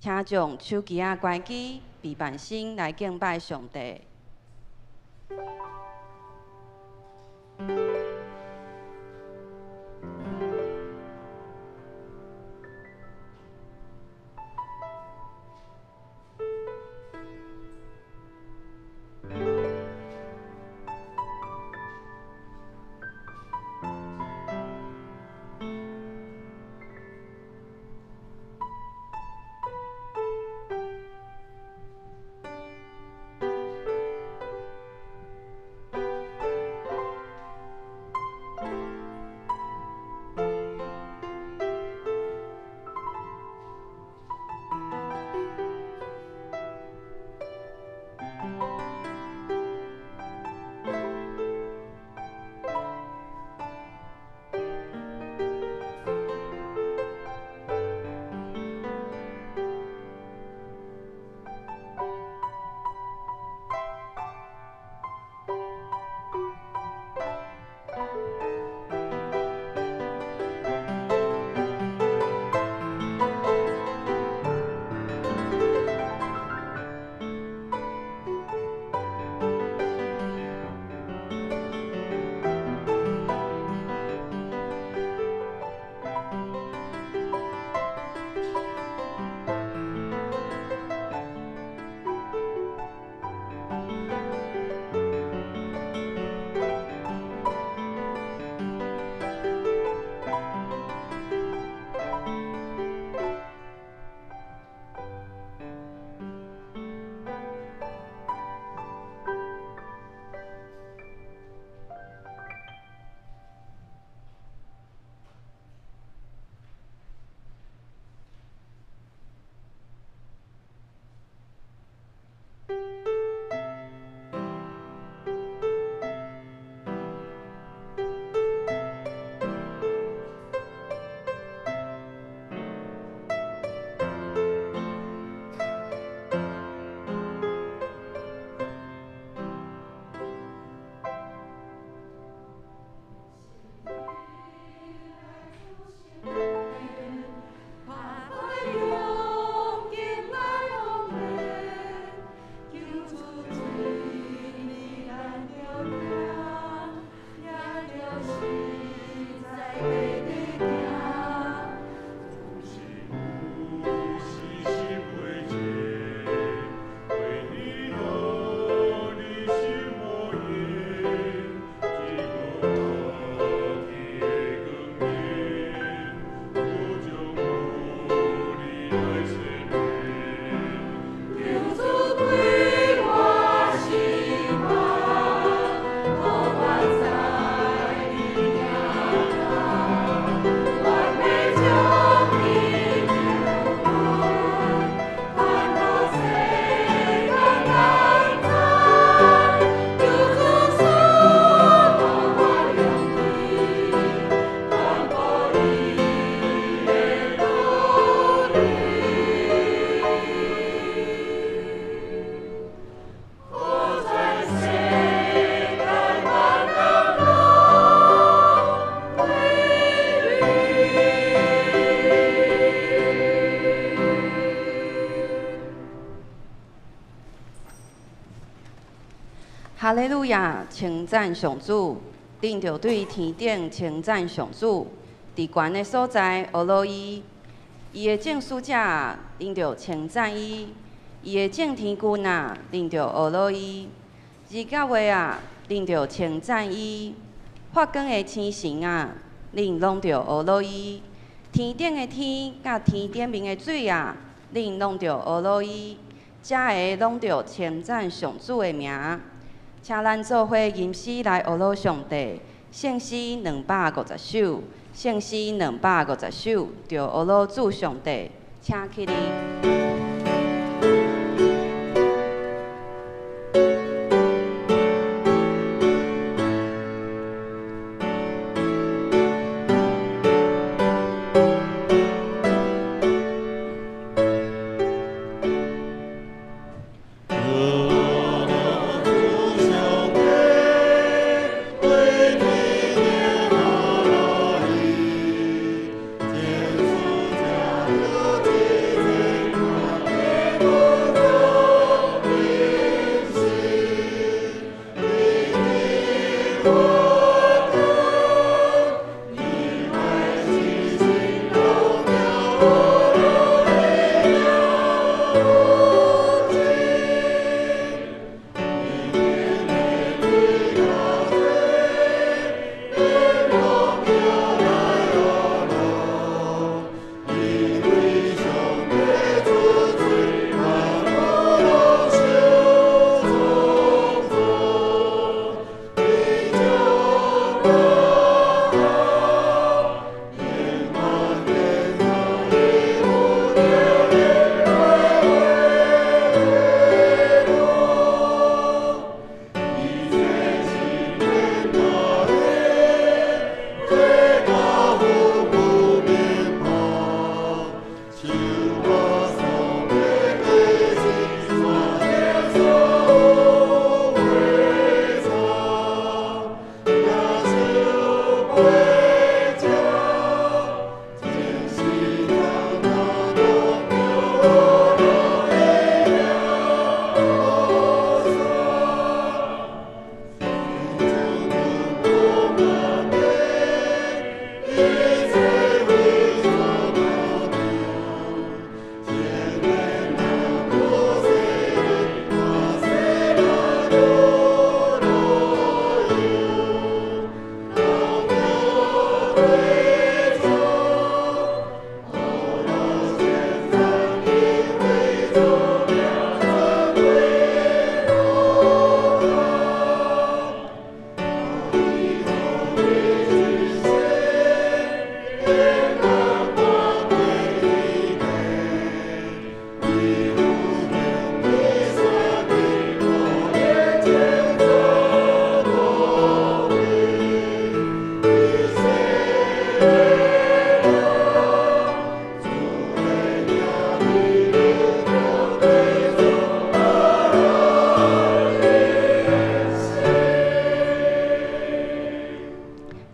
請將手機仔關機，備辦心來敬拜上帝。哈利路亞，稱讚上主，恁著對天頂稱讚上主，佇懸的所在學羅伊，伊的眾使者啊，恁著稱讚伊；伊的眾天軍啊，恁著學羅伊。日甲月啊，恁著稱讚伊；發光的星辰啊，恁攏著學羅伊。天頂的天佮天頂面的水啊，恁攏著學羅伊。遮个攏著稱讚上主的名。請咱做伙吟詩來學羅上帝，聖詩250首，聖詩250首，著學羅主上帝，請起立。天。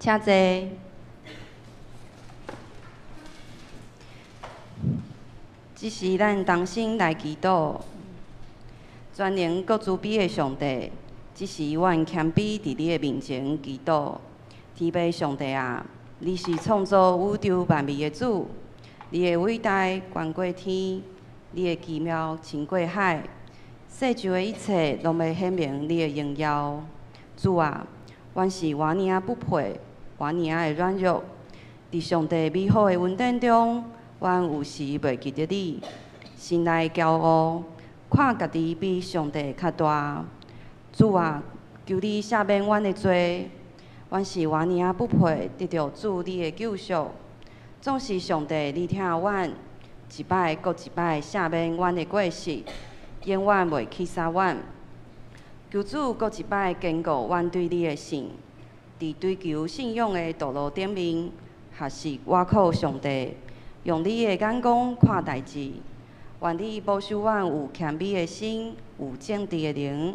請坐。這時咱同心來祈禱，全能閣慈悲的上帝，這時阮謙卑佇你的面前祈禱。天父上帝啊，你是創造宇宙萬物的主，你的偉大懸過天，你的奇妙深過海，世上的一切攏欲顯明你的榮耀。主啊，阮是偌爾仔不配，偌爾仔的軟弱，佇上帝美好的恩典中，阮有時袂記得你，心內驕傲，看家己比上帝較大。主啊，求你赦免阮的罪，阮是偌爾仔不配得著主你的救贖。總是上帝，你疼阮，一擺閣一擺赦免阮的過失，永遠袂棄殺阮。求主閣一擺堅固阮對你的信，佇追求信仰的道路頂面，學習倚靠上帝，用你的眼光看代誌。願你保守阮有謙卑的心，有正直的靈，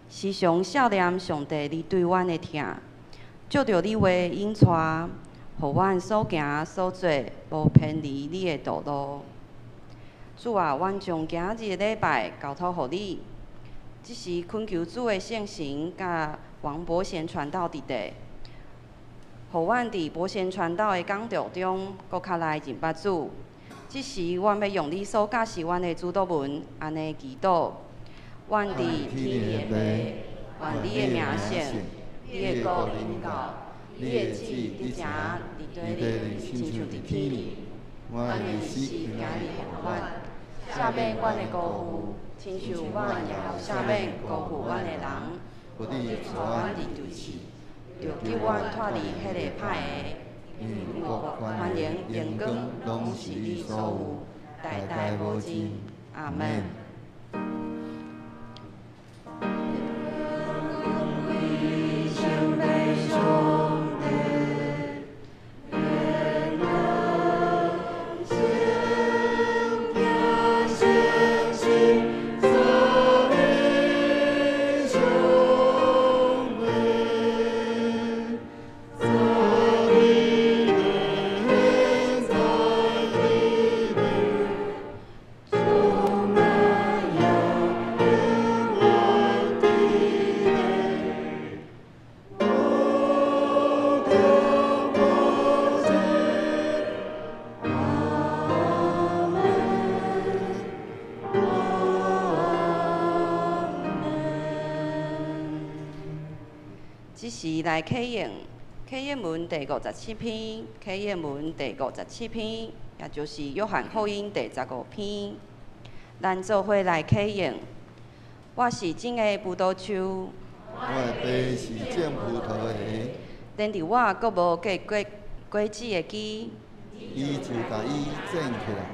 時常數念上帝你對阮的疼，照著你話引帶，予阮所行所做無偏離你的道路。主啊，阮將今日的禮拜交託予你。這時懇求主的聖神佮王伯賢傳道佇底，予阮佇伯賢傳道的講道中，閣較來認捌主。這時，阮欲用你所教示阮的主禱文，按呢祈禱：阮佇天裡的父，願你的名聖，你的國臨到，你的旨意佇遮佇地裡，親像佇天裡。阮的食今日予阮，赦免阮的辜負，親像阮也赦免辜負阮的人。無你帶阮入對試，著救阮脫離彼个歹的。因為國權能榮光攏是你所有，代代無盡。阿們。這時來啟應，啟應文第五十七篇，啟應文第五十七篇，也就是約翰福音第十五篇。咱做伙來啟應。我是真的葡萄樹，我的爸是種葡萄的。連佇我閣無結果果子的枝，伊就共伊剪起來。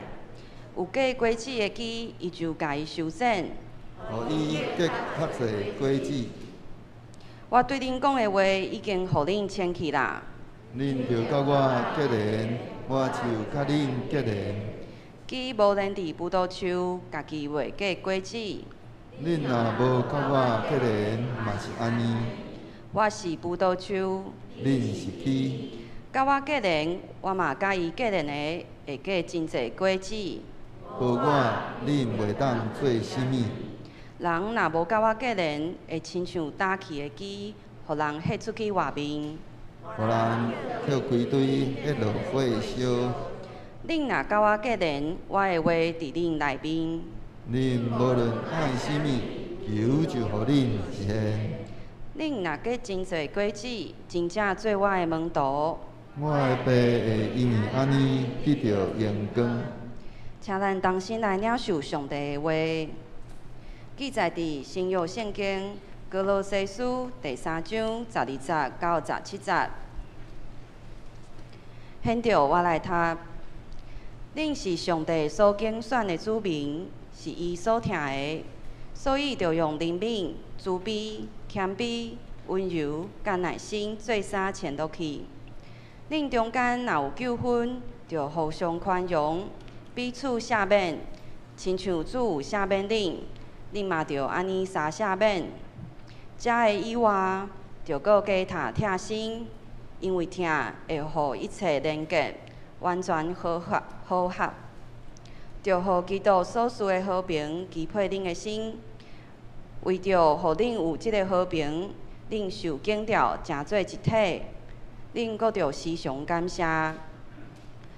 有結果子的枝，伊就共伊修剪，予伊結較濟果子。我對恁講的話已經予恁清氣啦。恁著佮我結連，我就佮恁結連。枝無連佇葡萄樹，家己袂結果子。恁若無佮我結連，嘛是按呢。我是葡萄樹，恁是枝。佮我結連，我嘛佮伊結連的，會結真濟果子。無我，恁袂當做啥物。人若無佮我結連，會親像焦去的枝，予人彼出去外面。予人抾規堆彼落火燒。恁若佮我結連，我的話佇恁內面。恁無論愛啥物，求就予恁實現。恁若結真濟果子，真正做我的門徒。我的爸會因為按呢得著榮光。請咱同心來領受上帝的話。記載佇新約聖經歌羅西書第三章十二節到十七節。現著我來讀：恁是上帝所揀選的子民，是伊所疼的，所以著用憐憫、慈悲、謙卑、溫柔佮耐心做衫穿落去。恁中間若有糾紛，著互相寬容，彼此赦免，親像主有赦免恁。恁嘛著按呢相赦免。遮的以外，著閣加貼疼心，因為疼會予一切連結，完全和合和合。著予基督所賜的和平支配恁的心，為著予恁有這个和平，恁受建造成做一體，恁閣著時常感謝。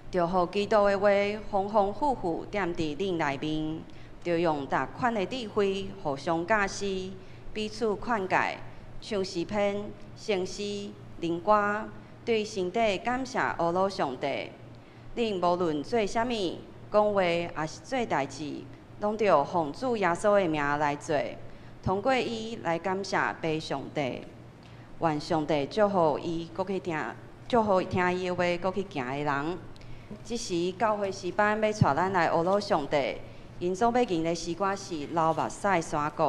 著予基督的話豐豐富富踮佇恁內面，著用逐款的智慧互相教示，彼此勸誡，唱詩篇、聖詩、靈歌，對心底感謝阿魯上帝。恁無論做啥物，講話抑是做代誌，攏著奉主耶穌的名來做，通過伊來感謝父上帝。願上帝祝福伊，閣去聽，祝福聽伊的話，閣去行的人。這時教會詩班欲帶咱來阿魯上帝，𪜶所欲吟的詩歌是《流目屎山谷》。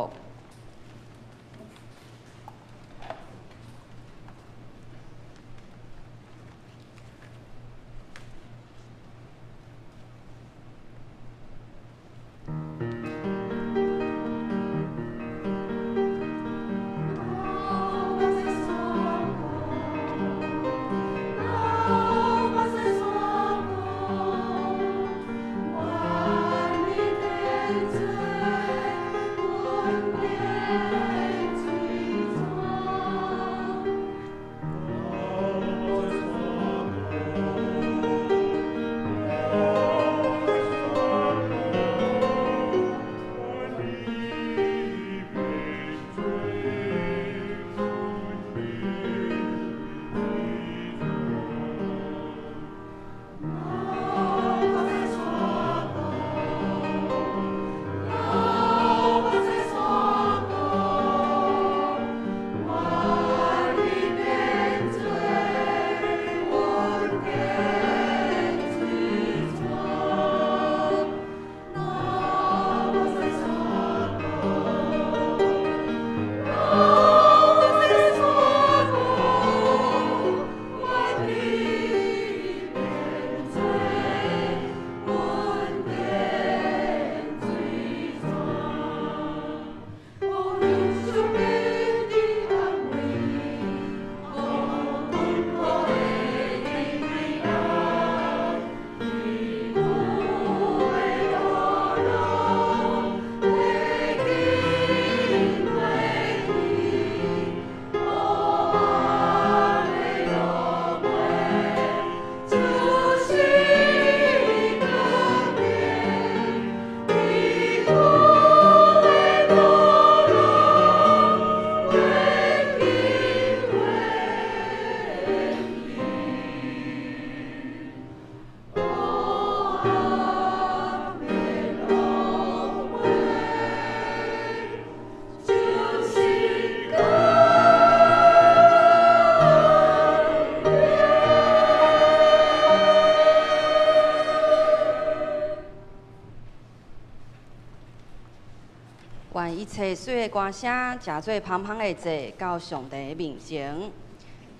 願一切媠的歌聲，誠做芳芳的祭到上帝的面前。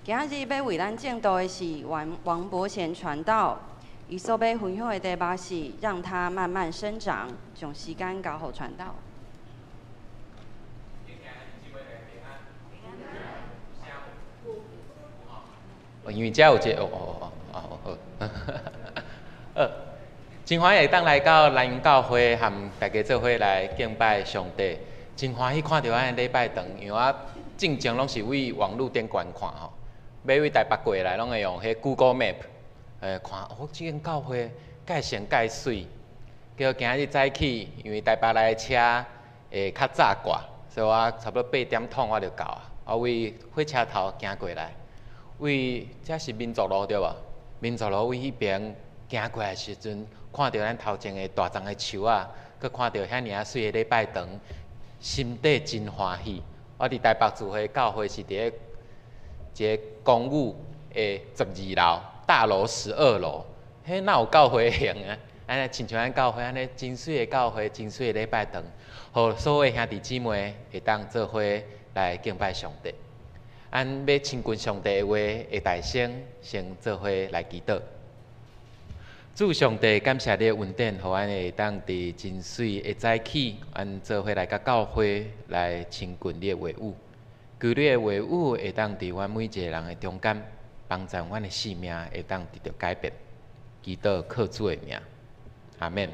今日欲為咱證道的是王王伯賢傳道，伊所欲分享的題目是讓它慢慢生長，將時間交予傳道。因為遮有一个哦哦哦哦好，真歡喜會當來到南瀛教會，和大家做伙來敬拜上帝。真歡喜看著咱的禮拜堂，因為我進前攏是對網路頂觀看吼，欲對台北過來，攏會用彼 Google Map，看哦，這間教會蓋成蓋媠。結果今日早起，因為台北來的車會較早掛，所以我差不多8點鐘我就到啊。我對火車頭行過來，對這是民族路對無？民族路對彼邊行過來的時陣，看著咱頭前的大叢的樹仔，閣看著遐爾仔媠的禮拜堂，心底真歡喜。我佇台北聚會教會是佇咧一个公寓的12樓，大樓12樓，彼哪有教會型啊？按呢親像咱教會按呢真媠的教會，真媠的禮拜堂，予所有兄弟姊妹會當做伙來敬拜上帝。咱欲親近上帝的話，會大聲先做伙來祈禱。主上帝，感謝你的恩典，予阮會當佇真媠的早起，阮做伙來到教會來親近你的話語。求你的話語會當佇阮每一个人的中間，幫助阮的生命會當得著改變。祈禱靠主的名，阿們。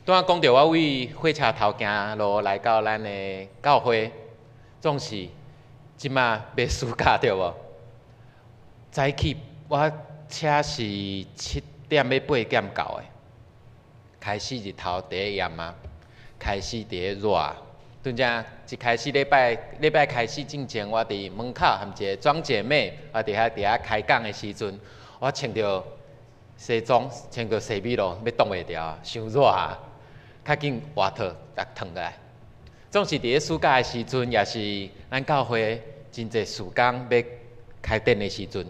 拄仔講著我為火車頭行路來到咱的教會，總是這馬欲暑假對無？早起我車是7點欲8點到的，開始日頭佇咧炎啊，開始佇咧熱。拄才一開始禮拜禮拜開始進前，我佇門口含一個莊姐妹，我佇遐開講的時陣，我穿著西裝，穿著西米露，欲擋袂牢啊，傷熱啊！較緊外套共脫落來。總是佇咧暑假的時陣，也是咱教會真濟事工欲開展的時陣。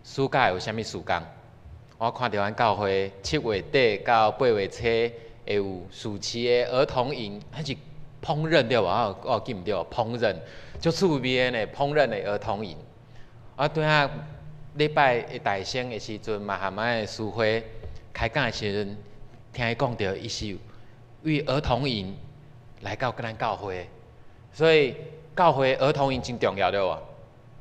暑假會有啥物事工？我看著咱教會7月底到8月初會有暑期的兒童營，彼是烹飪對無？我有記毋對，烹飪足趣味的呢，烹飪的兒童營。我拄仔禮拜的大聲的時陣，嘛含咱的師會開講的時陣，聽伊講著，伊是為兒童營來到咱教會，所以教會兒童營真重要對無？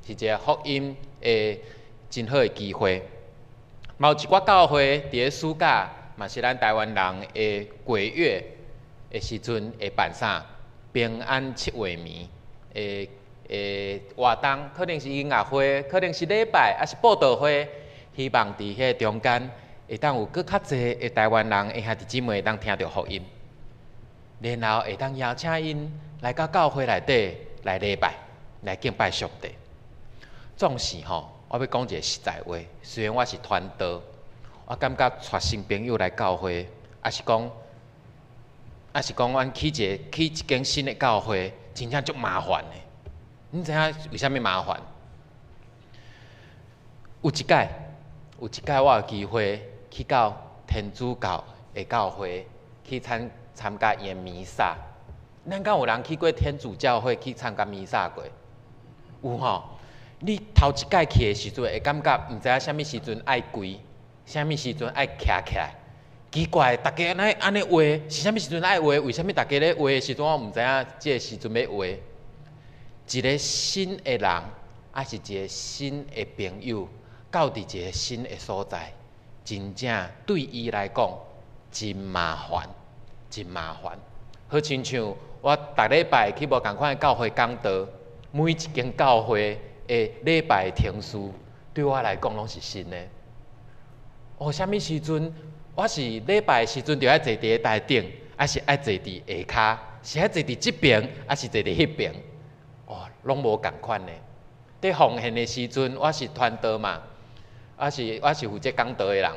是一個福音的真好的機會。嘛有一寡教會佇咧暑假，嘛是咱台灣人的鬼月的時陣會辦啥平安七月暝的的活動，可能是音樂會，可能是禮拜，抑是佈道會，希望佇彼个中間會當有閣較濟的台灣人的兄弟姊妹會當聽著福音，然後會當邀請𪜶來到教會內底來禮拜，來敬拜上帝。總是吼，我欲講一个實在話，雖然我是傳道，我感覺帶新朋友來教會，抑是講，阮去一間新的教會，真正足麻煩的。你知影為啥物麻煩？有一擺我有機會去到天主教的教會去參加𪜶的彌撒。咱敢有人去過天主教會去參加彌撒過？有吼。你頭一擺去的時陣，會感覺毋知影啥物時陣愛跪，啥物時陣愛徛起來。奇怪，逐家按呢按呢畫，是啥物時陣愛畫？為啥物逐家咧畫的時陣，我毋知影這个時陣欲畫？一个新的人，抑是一个新的朋友，到佇一个新的所在，真正對伊來講真麻煩，真麻煩。好親像我逐禮拜去無仝款的教會講道，每一間教會的禮拜程序，對我來講攏是新的。哦，啥物時陣？我是禮拜的時陣就愛坐佇咧台頂，抑是愛坐佇下跤？是愛坐佇這爿，抑是坐佇彼爿？哦，攏無仝款的。佇奉獻的時陣，我是傳道嘛，我是負責講道的人。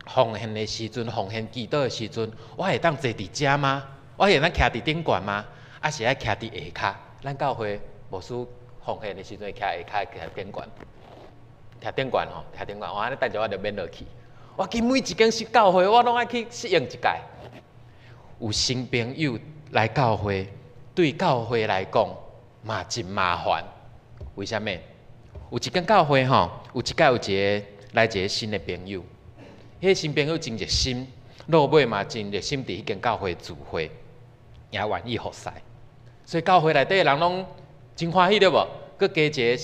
奉獻的時陣，奉獻祈禱的時陣，我會當坐佇遮嗎？我會當徛佇頂懸嗎？抑是愛徛佇下跤？咱教會牧師奉獻的時陣會徛下跤，徛頂懸，徛頂懸吼，徛頂懸。我按呢等陣我就免落去。我去每一間新教會，我攏愛去適應一擺。有新朋友來教會，對教會來講嘛真麻煩。為啥物？有一間教會吼，有一擺有一个來一个新的朋友，彼个新朋友真熱心，落尾嘛真熱心佇彼間教會聚會，也願意服侍。所以教會內底的人攏真歡喜對無？閣加一个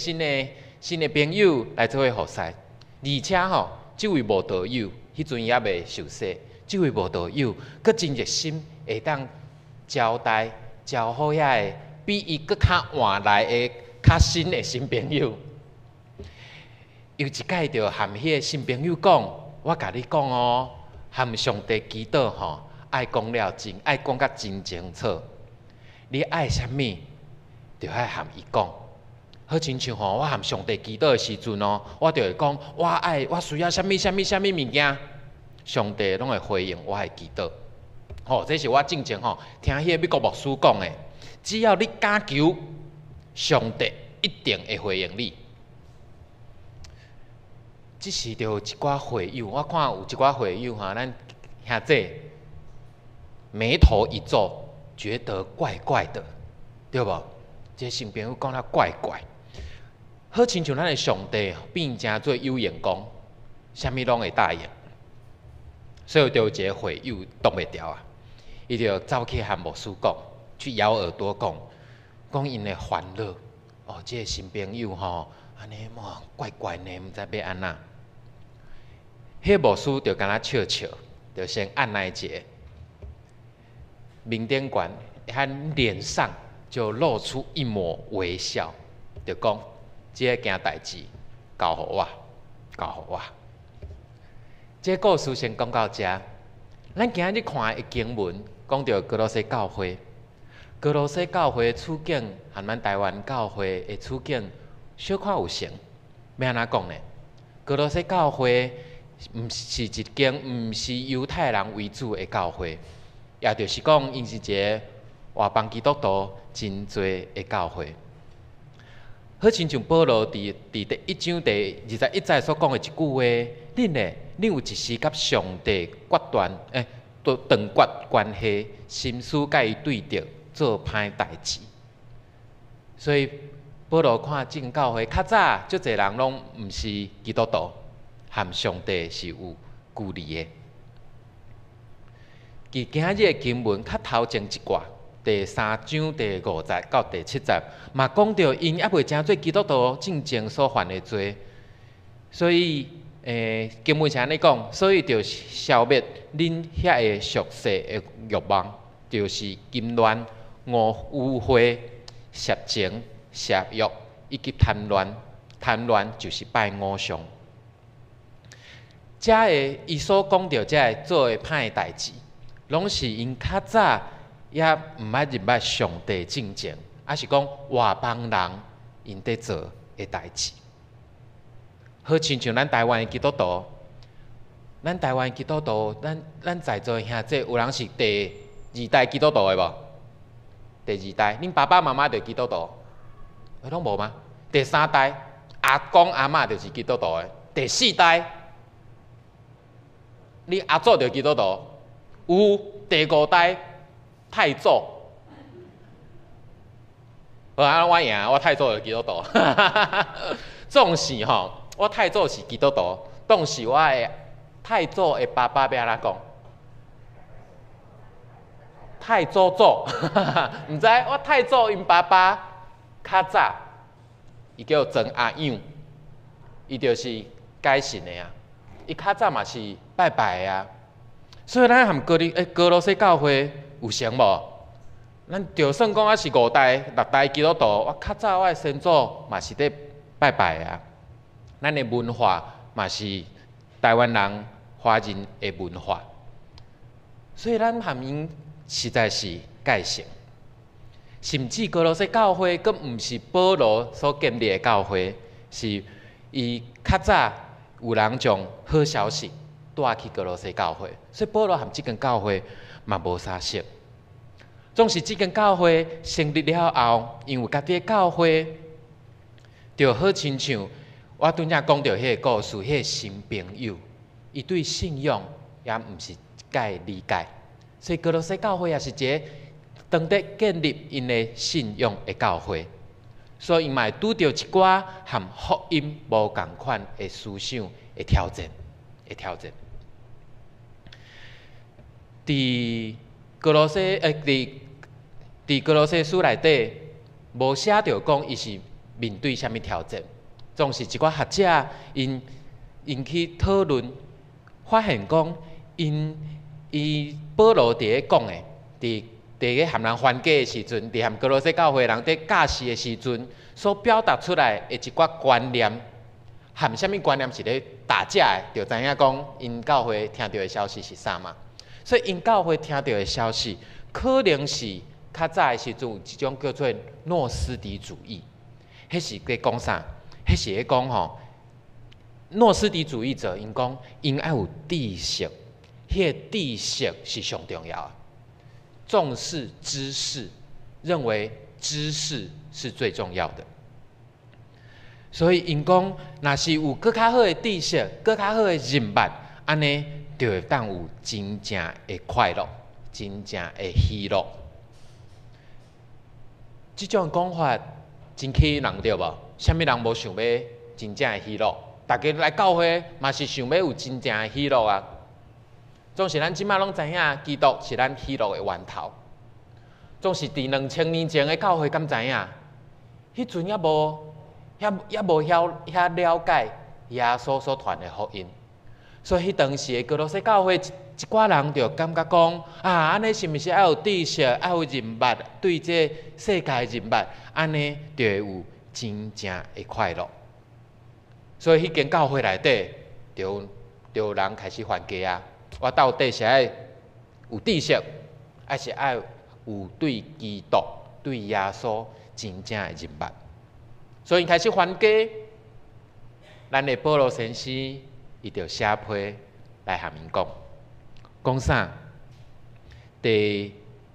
新的朋友來做伙服侍，而且吼，這位慕道友彼陣猶未受洗，這位慕道友閣真熱心，會當招待招呼遐个比伊閣較晚來的較新的新朋友。有一擺就含彼个新朋友講：我共你講哦，含上帝祈禱吼，愛講了真，愛講甲真清楚。你愛啥物，就愛含伊講。好親像吼，我含上帝祈禱的時陣哦，我就會講我愛我需要啥物啥物啥物物件，上帝攏會回應我的祈禱。吼，這是我進前吼聽彼個美國牧師講的，只要你敢求，上帝一定會回應你。這時就有一寡會友，我看有一寡會友吼，咱兄弟眉頭一皺，覺得怪怪的，對無？這新朋友講得怪怪，好親像咱的上帝變成做有閒工，啥物攏會答應，所以就有一个會友擋袂牢啊，伊就走去和牧師講，去咬耳朵講，講𪜶的煩惱。哦，這个新朋友吼，按呢哇怪怪呢，毋知欲按怎。彼牧師就敢若笑笑，就先按捺一下，面頂懸，彼臉上就露出一抹微笑，就講：這个件代誌交予我，交予我。這個故事先講到遮。咱今日看的經文，講著歌羅西教會。歌羅西教會的處境，和咱台灣教會的處境小可有像。欲按怎講呢？歌羅西教會毋是一間毋是猶太人為主的教會，也就是講，𪜶是一个外邦基督徒真濟的教會。好親像保羅佇第一章第二十一節所講的一句話：恁呢，恁有一時佮上帝決斷，斷絕關係，心思佮伊對敵，做歹代誌。所以保羅看這間教會較早足濟人攏毋是基督徒，和上帝是有距離的。佇今日的經文較頭前一掛，第三章第五節到第七節，嘛講著𪜶猶未成做基督徒進前所犯的罪，所以，經文是按呢講，所以著消滅恁遐个俗世的欲望，就是淫亂、污穢、色情、邪欲以及貪戀。貪戀就是拜偶像。遮个伊所講著遮个做的歹代誌，攏是𪜶較早猶毋捌認捌上帝進前，抑是講外邦人𪜶佇做的代誌。好親像咱台灣的基督徒，咱台灣基督徒，咱在座的兄弟有人是第二代基督徒的無？第二代，恁爸爸媽媽就基督徒，攏無嗎？第三代，阿公阿嬤就是基督徒的。第四代，你阿祖就基督徒，有第五代太祖，好啊，我贏，我太祖就基督徒。總是吼，我太祖是基督徒，當時我的太祖的爸爸欲按怎講？太祖祖，毋知我太祖𪜶爸爸較早，伊叫曾阿養，伊就是改信的啊。伊較早嘛是拜拜的啊。所以咱和歌羅西教會有像無？咱就算講我是五代、六代基督徒，我較早我的先祖嘛是佇拜拜的啊。咱的文化嘛是台灣人、華人的文化，所以咱和𪜶實在是界像。甚至歌羅西教會，閣毋是保羅所建立的教會，是伊較早有人將好消息帶去歌羅西教會，所以保羅和這間教會嘛無啥熟。總是這間教會成立了後，因為家己的教會，就好親像我拄才講著彼个故事，彼个新朋友，伊對信仰也毋是介理解，所以歌羅西教會也是一个當佇建立𪜶的信仰的教會，所以𪜶嘛會拄著一寡和福音無仝款的思想的挑戰，的挑戰。佇歌羅西，佇歌羅西書內底，無寫著講伊是面對啥物挑戰，總是一寡學者𪜶𪜶去討論，發現講𪜶伊保羅佇咧講的，佇咧和人傳解的時陣，佇和歌羅西教會人佇教示的時陣，所表達出來的一寡觀念，和啥物觀念是咧打架的，就知影講𪜶教會聽著的消息是啥嘛。所以𪜶教會聽著的消息，可能是較早的時陣有一種叫做諾斯底主義，彼是佇講啥？彼是咧講吼，諾斯底主義者𪜶講，𪜶愛有知識，彼個知識是上重要的，重視知識，認為知識是最重要的。所以𪜶講，若是有閣較好的知識，閣較好的認捌，按呢就會當有真正的快樂，真正的喜樂。這種講法真吸引人對無？啥物人無想欲真正的喜樂？大家來教會嘛是想欲有真正的喜樂啊。總是咱這馬攏知影，基督是咱喜樂的源頭。總是佇2000年前的教會敢知影？彼陣猶無，遐猶無曉遐了解耶穌所傳的福音，所以彼當時的歌羅西教會一寡人就感覺講啊，按呢是毋是愛有知識，愛有認捌，對這世界認捌，按呢就會有真正的快樂。所以彼間教會內底，就有人開始分家啊！我到底是愛有知識，還是愛有對基督、對耶穌真正的認捌？所以開始分家。咱的保羅先生，伊就寫批來和𪜶講，講啥？第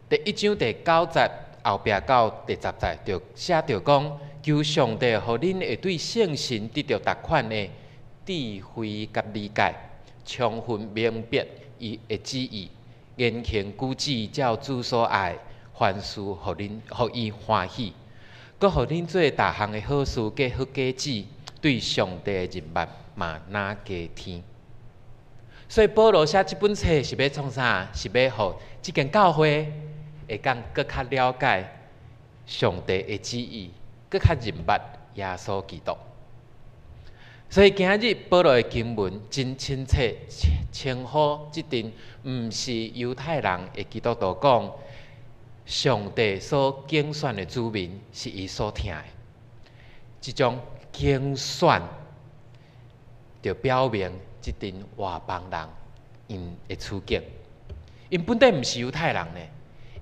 一章第九節後壁到第十節，就寫著講，求上帝予恁會對聖神得著逐款的智慧佮理解，充分明白伊的旨意，言行舉止照主所愛，凡事予恁予伊歡喜，閣予恁做逐項的好事，結好果子，對上帝的認捌嘛若加添。所以保羅寫這本冊是欲創啥？是欲予這間教會會當閣較了解上帝的旨意，閣較認捌耶穌基督。所以今日保羅的經文真親切，稱呼這陣毋是猶太人的基督徒講，上帝所揀選的子民是伊所疼的。這種揀選就表明這陣外邦人𪜶的處境。𪜶本底毋是猶太人呢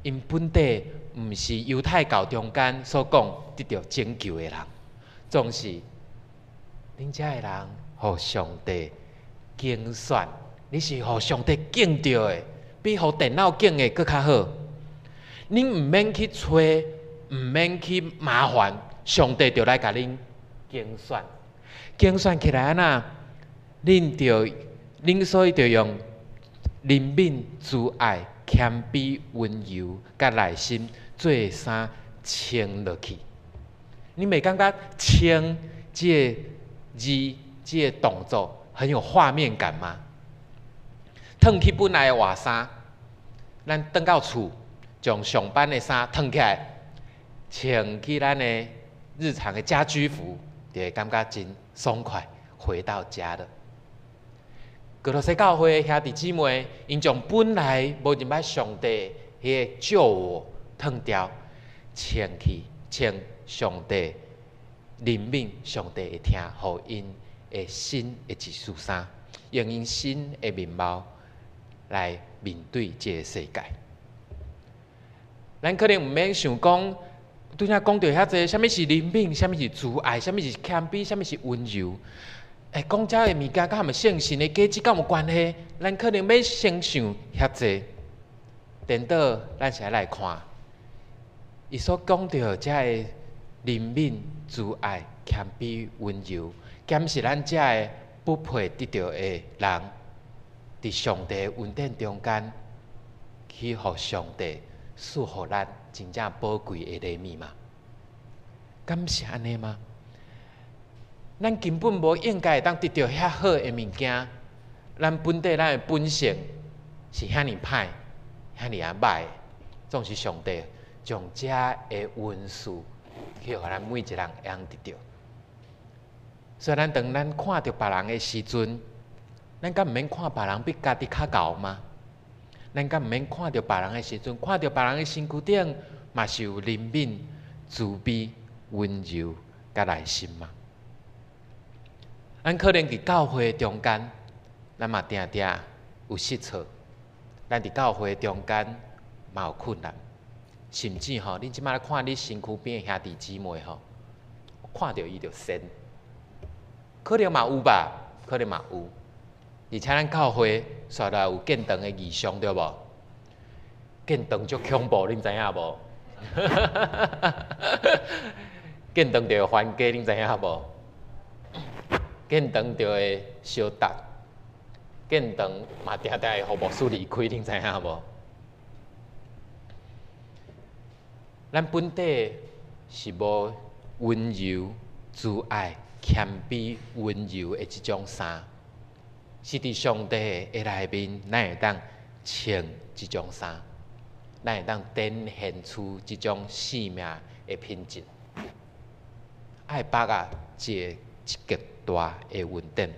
，𪜶本底毋是猶太教中間所講得著拯救的人，總是恁遮的人，予上帝揀選，你是予上帝揀著的，比予電腦揀的閣較好。恁毋免去揣，毋免去麻煩，上帝就來共恁揀選，揀選起來按怎？恁就恁所以就用憐憫、慈愛、謙卑、溫柔佮耐心做衫穿落去。你袂感覺穿這个字、這个動作很有畫面感嗎？褪去本來的外衫，咱轉到厝，將上班的衫褪起來，穿去咱的日常的家居服，就會感覺真爽快，回到家了。歌羅西教會兄弟姊妹，𪜶將本來無認捌上帝彼個舊我褪掉，穿去穿上帝憐憫、上帝會疼，予𪜶的新的一束衫，用𪜶新的面貌來面對這个世界。咱可能毋免想講，拄才講著遐濟，啥物是憐憫，啥物是慈愛，啥物是謙卑，啥物是溫柔。欸，講遮个物件，佮含聖神的果子敢有關係？咱可能欲先想遐濟，顛倒咱是愛來看，伊所講著遮個憐憫、慈愛、謙卑、溫柔，敢是咱遮个不配得著的人，佇上帝恩典中間，去予上帝賜予咱真正寶貴的禮物嗎？敢是按呢嗎？咱根本無應該會當得著遐好的物件，咱本底咱的本性是遐爾歹，遐爾仔歹，總是上帝將遮的恩賜去予咱每一個人會當得著。所以咱當咱看著別人的時陣，咱敢毋免看別人比家己較𠢕嗎？咱敢毋免看著別人的時陣，看著別人的身軀頂嘛是有憐憫、慈悲、溫柔佮耐心嗎？咱可能佇教會中間，咱嘛定定有失錯。咱佇教會中間嘛有困難，甚至吼，恁這擺來看你身軀邊的兄弟姊妹吼，看著伊就鉎，可能嘛有吧，可能嘛有。而且咱教會煞來有建堂的異象，對無？建堂足恐怖，恁知影無？建堂就會分家，恁知影無？建堂就會相鬥，建堂嘛定定會予牧師離開，恁知影無？咱本底是無溫柔、慈愛、謙卑、溫柔的這種衫，是佇上帝的內面，咱會當穿這種衫，咱會當展現出這種生命的品質。愛縛啊！這个極大的恩典。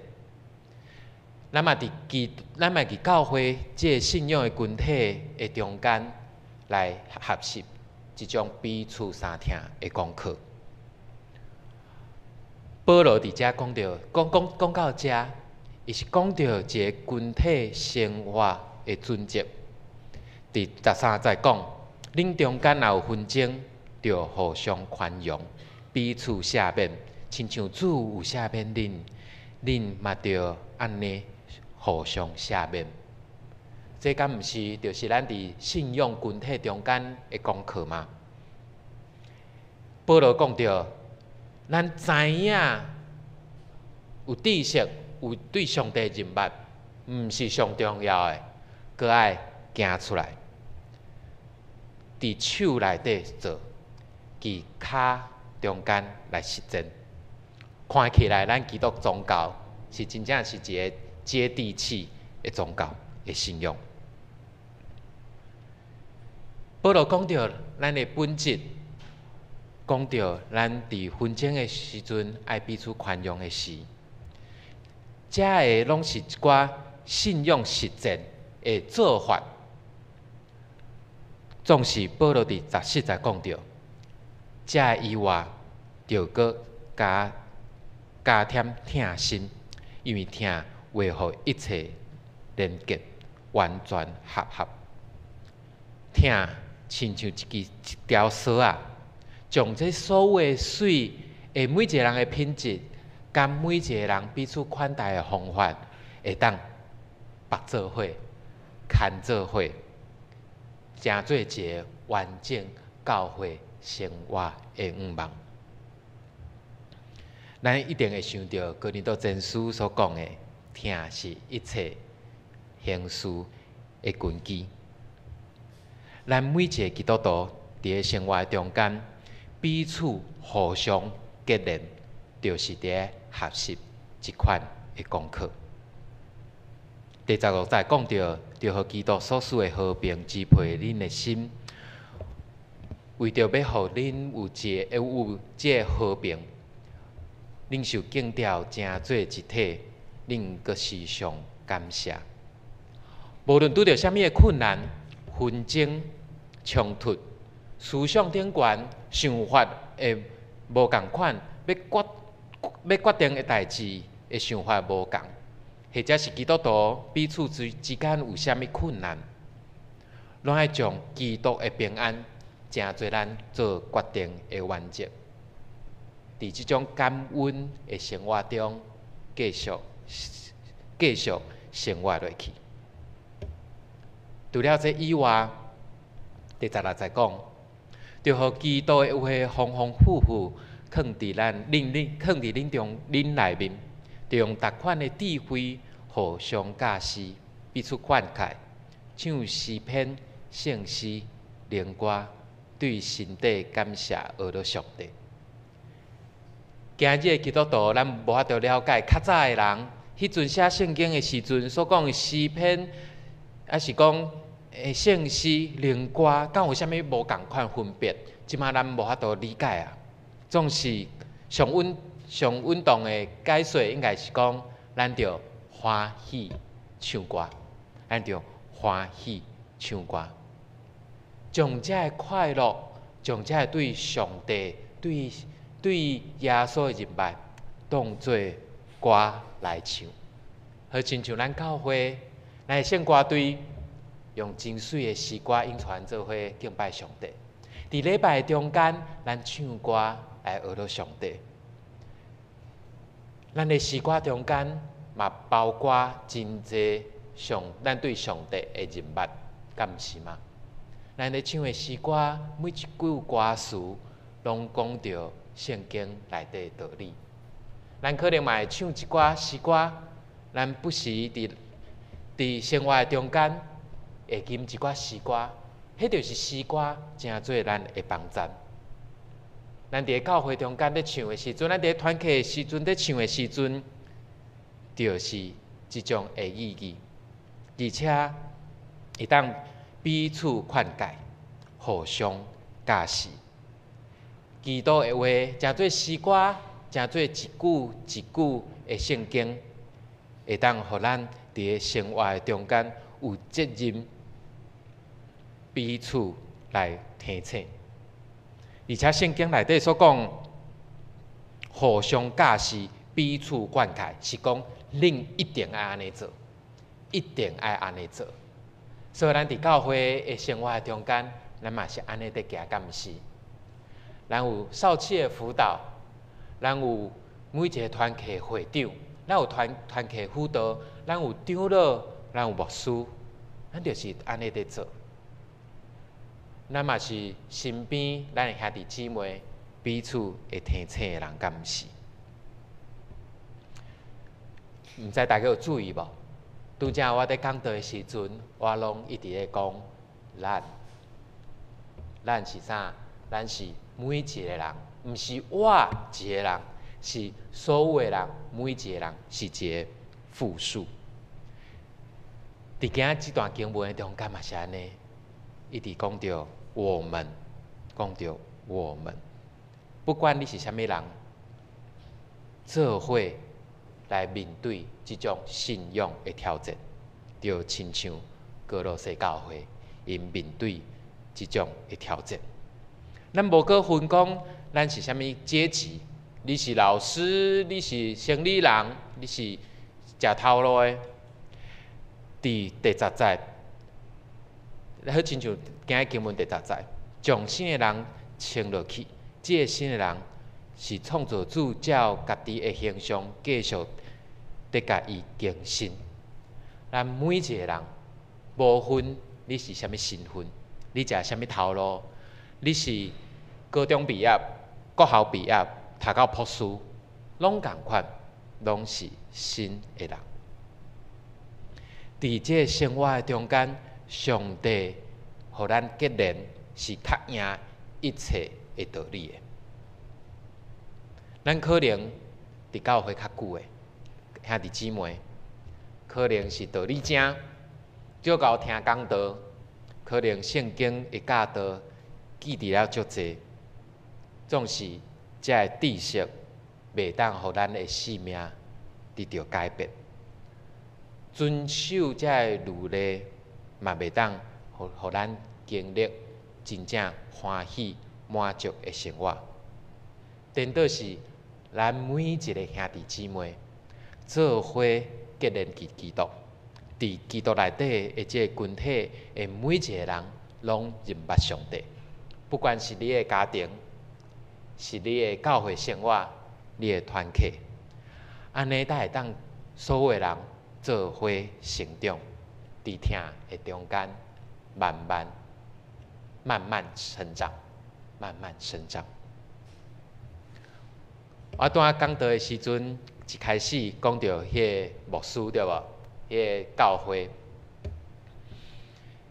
咱嘛佇基，咱嘛佇教會這个信仰的群體的中間來學習這種彼此相疼的功課。保羅佇遮講著，講講講到遮，伊是講著一个群體生活的準則。佇13節講，恁中間若有紛爭，著互相寬容，彼此赦免，親像主有赦免恁，恁嘛著按呢互相赦免。這敢毋是就是咱佇信仰群體中間的功課嗎？保羅講著，咱知影有知識，有對上帝認捌，毋是上重要的，閣愛行出來，佇手內底做，佇跤中間來實踐。看起來，咱基督宗教是真正是一個接地氣的宗教的信仰。保羅講著咱的本質，講著咱佇紛爭的時陣愛彼此寬容的事，這个攏是一寡信仰實踐的做法。總是保羅佇14節講著，這以外，著閣加加添疼心，因為疼會予一切連結完全合合。疼親像一支一條索仔，將這所有的媠的每一个人的品質，佮每一個人彼此款待的方法，會當縛做伙、牽做伙，成做一个完整教會生活的願望。咱一定會想著哥林多前書所講的，疼是一切行事的根基。咱每一个基督徒佇咧生活中間，彼此互相結連，就是佇咧學習這款的功課。第16節講著，著予基督所賜的和平支配恁的心，為著欲予恁有一個有這个和平，恁受建造成做一體，恁閣時常感謝。無論拄著啥物的困難、紛爭、衝突、思想頂懸、想法會無仝款，欲決定的代誌的想法無仝，或者是基督徒彼此之間有啥物困難，攏愛將基督的平安成做咱做決定的原則。佇這種感恩的生活中，繼續繼續生活落去。除了這以外，第16節講，著予基督的話豐豐富富囥佇咱恁恁囥佇恁中恁內面，著用逐款的智慧互相教示，彼此勸誡，唱詩篇、聖詩、靈歌，對心底感謝阿樂上帝。今日的基督徒，咱無法度了解較早的人，彼陣寫聖經的時陣所講的詩篇，抑是講聖詩、靈歌，敢有啥物無仝款分別？這馬咱無法度理解啊。總是上穩上穩當的解說，應該是講，咱著歡喜唱歌，咱著歡喜唱歌，將這个快樂，將這个對上帝、對對耶穌的認捌，當做歌來唱。好親像咱教會，咱的聖歌隊用真媠的詩歌引傳做伙敬拜上帝。佇禮拜中間，咱唱歌來阿樂上帝。咱的詩歌中間嘛包括真濟上咱對上帝的認捌，敢毋是嗎？咱咧唱的詩歌，每一句歌詞攏講著聖經內底的道理。咱可能嘛會唱一寡詩歌，咱不時佇佇生活的中間會吟一寡詩歌，彼就是詩歌成做咱的幫贊。咱佇咧教會中間咧唱的時陣，咱佇咧團契的時陣咧唱的時陣，就是這種的意義，而且會當彼此勸誡，互相教示。基督的話，成做詩歌，成做一句一句的聖經，會當予咱佇个生活的中間有責任彼此來提醒。而且聖經內底所講，互相教示、彼此灌溉，是講恁一定愛按呢做，一定愛按呢做。所以咱佇教會的生活的中間，咱嘛是按呢佇行，敢毋是？咱有少企的輔導，咱有每一个團契會長，咱有團契輔導，咱有長老，咱有牧師，咱就是按呢佇做。咱嘛是身邊咱的兄弟姊妹彼此會提醒的人，敢毋是？毋知大家有注意無？拄才我佇講道的時陣，我攏一直咧講咱，咱是啥？咱是每一個人，毋是我一個人，是所有的人，每一個人是一個複數。佇今仔這段經文的中間嘛是按呢，一直講著我們，講著我們，不管你是啥物人，做伙來面對這種信仰的挑戰，就親像歌羅西教會𪜶面對這種的挑戰。咱無閣分講，咱是啥物階級？你是老師，你是生理人，你是食頭路的。佇第十節，好親像今仔經文第十節，將新的人穿落去，這個新的人是創造主照家己的形象繼續佇共伊更新。咱每一個人，無分你是啥物身份，你食啥物頭路，你是高中畢業、國校畢業、讀到博士，攏仝款，攏是新的人。佇這個生活的中間，上帝予咱結連是較贏一切的道理的。咱可能佇教會較久的兄弟姊妹，可能是道理精，足𠢕聽講道，可能聖經的教導記佇了足濟，總是這个知識袂當予咱的生命得著改變。遵守這个律例嘛袂當予咱經歷真正歡喜滿足的生活。顛倒是咱每一個兄弟姊妹做伙結連佇基督，佇基督內底的這個群體的每一個人，攏認捌上帝。不管是你的家庭，是你的教會生活，你的團契，按呢才會當所有的人做伙成長，佇疼的中間慢慢慢慢成長，慢慢成長。我拄仔講道的時陣，一開始講著彼個牧師對無？彼個教會，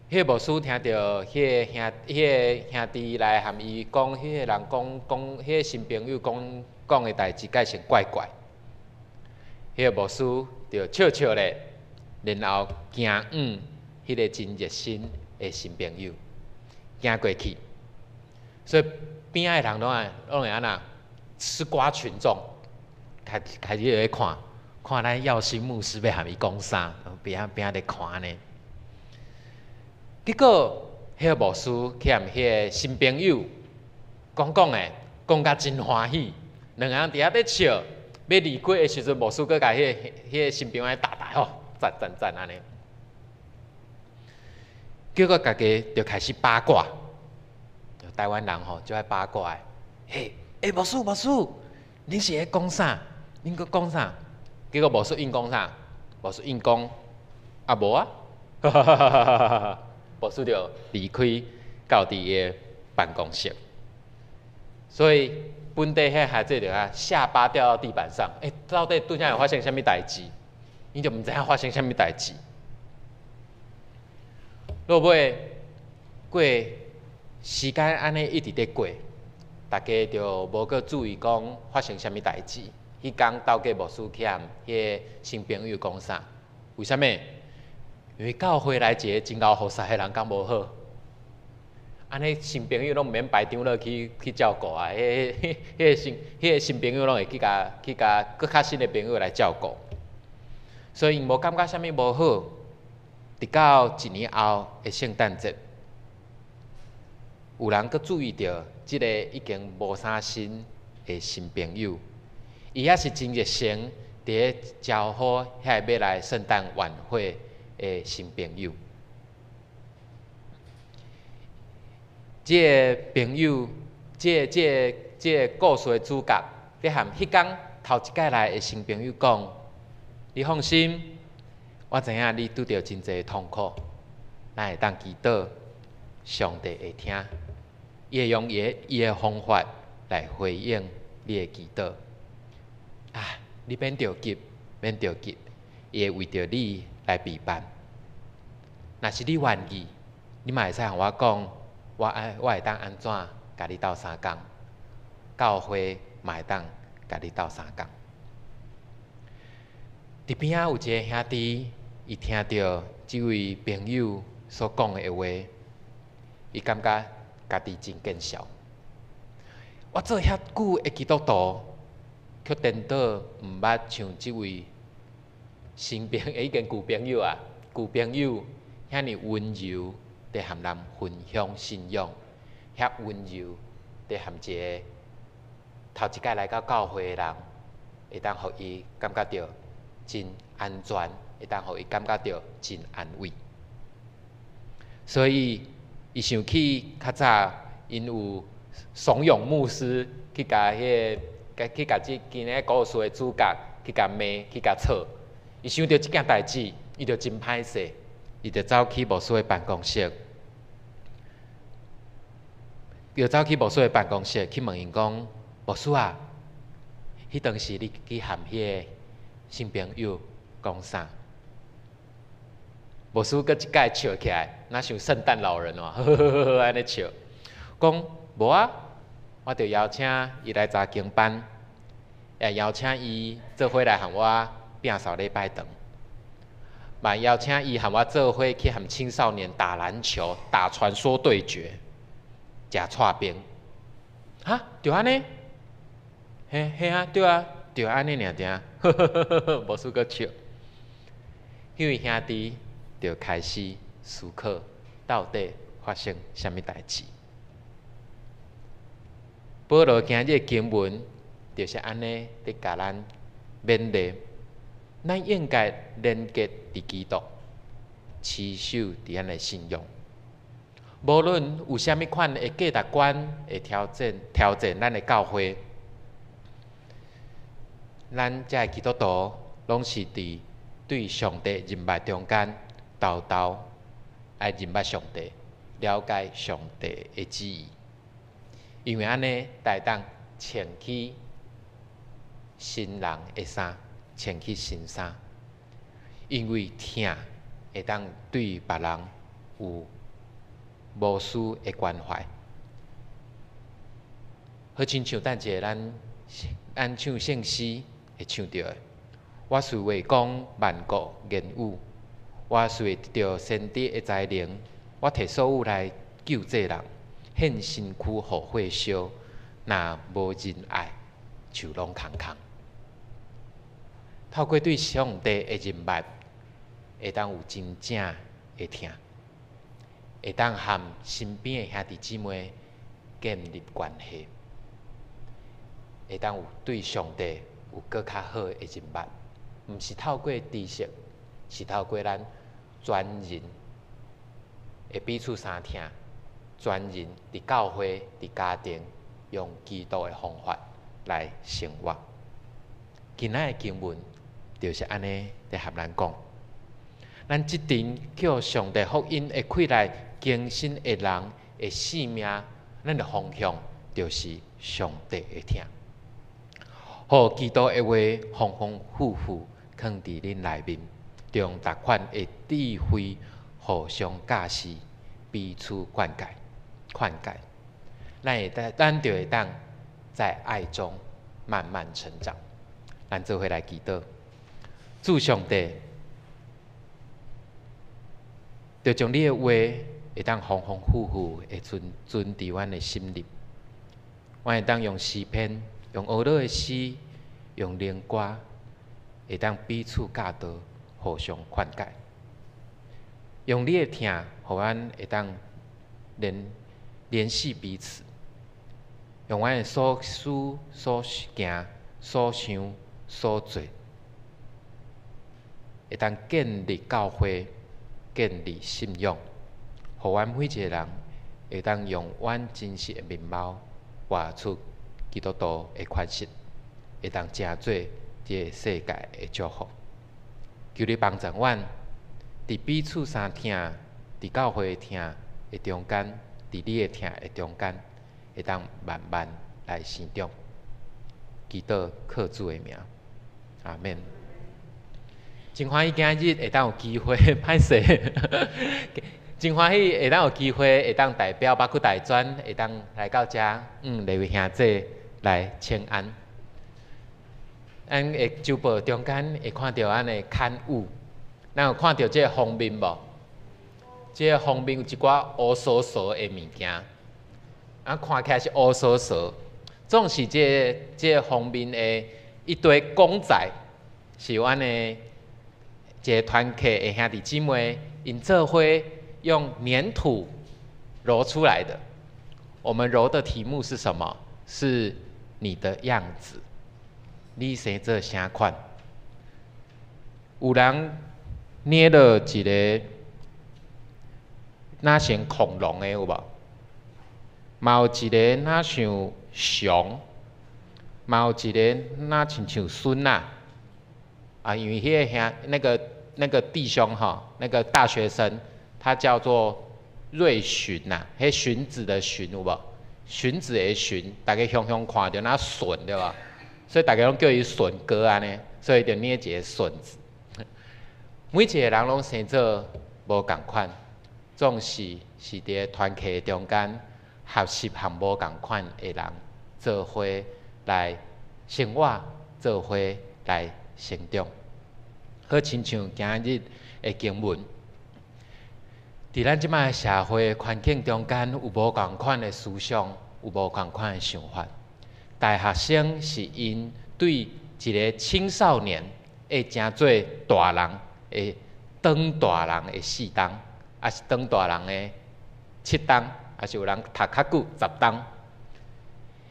彼個牧師聽著彼個兄弟來含伊講，彼個人講講，彼個新朋友講講的代誌，蓋成怪怪。彼個牧師就笑笑咧，然後行往彼個真熱心的新朋友，行過去。所以邊仔的人攏會按怎吃瓜群眾，開開始咧看，看咱耀新牧師欲含伊講啥，邊仔邊仔咧看呢。結果，彼個牧師去含彼個新朋友講講的，講甲真歡喜，兩个人佇遐咧笑。欲離開的時陣，牧師閣共彼個新朋友打打吼，讚讚讚按呢。結果家己就開始八卦，台灣人吼就愛八卦的。嘿，欸，牧師牧師，恁是咧講啥？恁閣講啥？結果牧師𪜶講啥？牧師𪜶講啊無啊，牧師就離開到佇伊的辦公室。所以本地彼孩子就啊下巴掉到地板上，欸，到底拄才有發生啥物代誌？𪜶就毋知影發生啥物代誌。落尾過時間按呢一直佇過，大家就無閣注意講發生啥物代誌。彼工到底牧師去含彼個新朋友講啥？為啥物？因為教會來一個真𠢕服侍的人，敢無好？按呢新朋友攏毋免排長落去照顧啊，彼個新朋友攏會去共閣較新的朋友來照顧，所以𪜶無感覺啥物無好。直到一年後的聖誕節，有人閣注意著這个已經無啥新的新朋友，伊猶是真熱誠佇咧招呼遐个欲來聖誕晚會的新朋友。這个朋友，這個故事的主角，佇和彼工頭一擺來的新朋友講：你放心，我知影你拄著真濟痛苦，咱會當祈禱，上帝會聽，伊會用伊的方法來回應你的祈禱。啊，你免著急，免著急，伊會為著你來備辦。若是你願意，你嘛會使和我講，我會當按怎共你鬥相共，教會嘛會當共你鬥相共。佇邊仔有一个兄弟，伊聽著這位朋友所講的話，伊感覺家己真見笑。我做遐久的基督徒，卻顛倒毋捌像這位新朋已經舊朋友啊，舊朋友遐爾溫柔，佇和人分享信仰，遐溫柔佇和一个頭一擺來到教會的人，會當予伊感覺著真安全，會當予伊感覺著真安慰。所以，伊想起較早，𪜶有慫恿牧師去共彼个，去共這今仔故事的主角去共罵，去共吵。伊想著這件代誌，伊就真歹勢，伊就走去牧師的辦公室，就走去牧師的辦公室去問𪜶講：牧師啊，彼當時你去和彼个新朋友講啥？牧師閣一擺笑起來，若像聖誕老人哦，呵呵呵呵按呢笑，講無啊，我就邀請伊來查經班，也邀請伊做伙來和我摒掃禮拜堂，嘛邀請伊和我做伙去和青少年打籃球、打傳說對決，食剉冰。哈，就按呢？嘿，嘿啊，對啊，就按呢爾爾，呵呵呵呵呵，牧師閣笑。彼位兄弟就開始思考，到底發生啥物代誌。保羅今日的經文就是按呢，佇共咱勉勵，咱應該連結佇基督，持守佇咱的信仰。無論有啥物款的價值觀會挑戰挑戰咱的教會，咱這个基督徒攏是佇對上帝認捌中間，沓沓愛認捌上帝，了解上帝的旨意。因為按呢，才會當穿起新人的衫，穿起新衫。因為疼會當對別人有無私的關懷。好親像等一下咱唱聖詩會唱著的。我雖會講萬國言語，我雖會得著先知的才能，我提所有來救濟人，獻身軀予火燒，若無仁愛，就攏空空。透過對上帝的認捌，會當有真正的疼，會當和身邊的兄弟姊妹建立關係，會當有對上帝有閣較好的認捌，毋是透過知識，是透過咱全人的彼此相疼，全人佇教會、佇家庭，用基督的方法來生活。今仔的經文就是按呢佇和咱講，咱這陣叫上帝福音的氣力更新的人的性命，咱的方向就是上帝的疼。予基督的話豐豐富富囥佇恁內面，用逐款的智慧互相教示，彼此勸誡、勸誡。咱就會當在愛中慢慢成長。咱做伙來祈禱，主上帝，就將你的話會當豐豐富富會存存佇阮的心裡。阮會當用詩篇，用呵咾的詩，用靈歌，會當彼此教導，互相勸誡。用你的疼，予阮會當聯聯繫彼此。用阮的所思、所行、所想、所做，會當建立教會，建立信仰，予阮每一个人會當用阮真實的面貌，活出基督徒的款式，會當成做這个世界的祝福。求你幫助阮，佇彼此相疼，佇教會疼的中間，佇你的疼的中間，會當慢慢來成長。祈禱靠主的名，阿們。真歡喜今日會當有機會，歹勢，真歡喜會當有機會會當代表北區大專會當來到遮，來為兄弟來請安。咱的週報中間會看著咱的刊物，咱有看著這个封面無？這个封面有一寡烏趖趖的物件，啊，看起來是烏趖趖，總是這个封面的一堆公仔，是阮的一个團契的兄弟姊妹，𪜶做伙用黏土揉出來的。我們揉的題目是什麼？是你的樣子。你生做啥款？有人捏了一个若像恐龍的有無？嘛有一个若像熊，嘛有一个若親像孫仔。啊，因為彼个兄那個弟兄吼，那個大學生，他叫做瑞尋吶，彼荀子的荀有無？荀子的荀，大家雄雄看著若筍對無？所以大家攏叫伊筍哥按呢，所以就捏一个筍子。每一個人攏生做無仝款，總是是佇个團契中間學習和無仝款的人做伙來生活，做伙來成長。好親像今日的經文，佇咱這擺社會環境中間，有無仝款的思想，有無仝款的想法。大學生是𪜶對一个青少年會成做大人的當大人的四冬，抑是當大人的7冬，抑是有人讀較久10冬。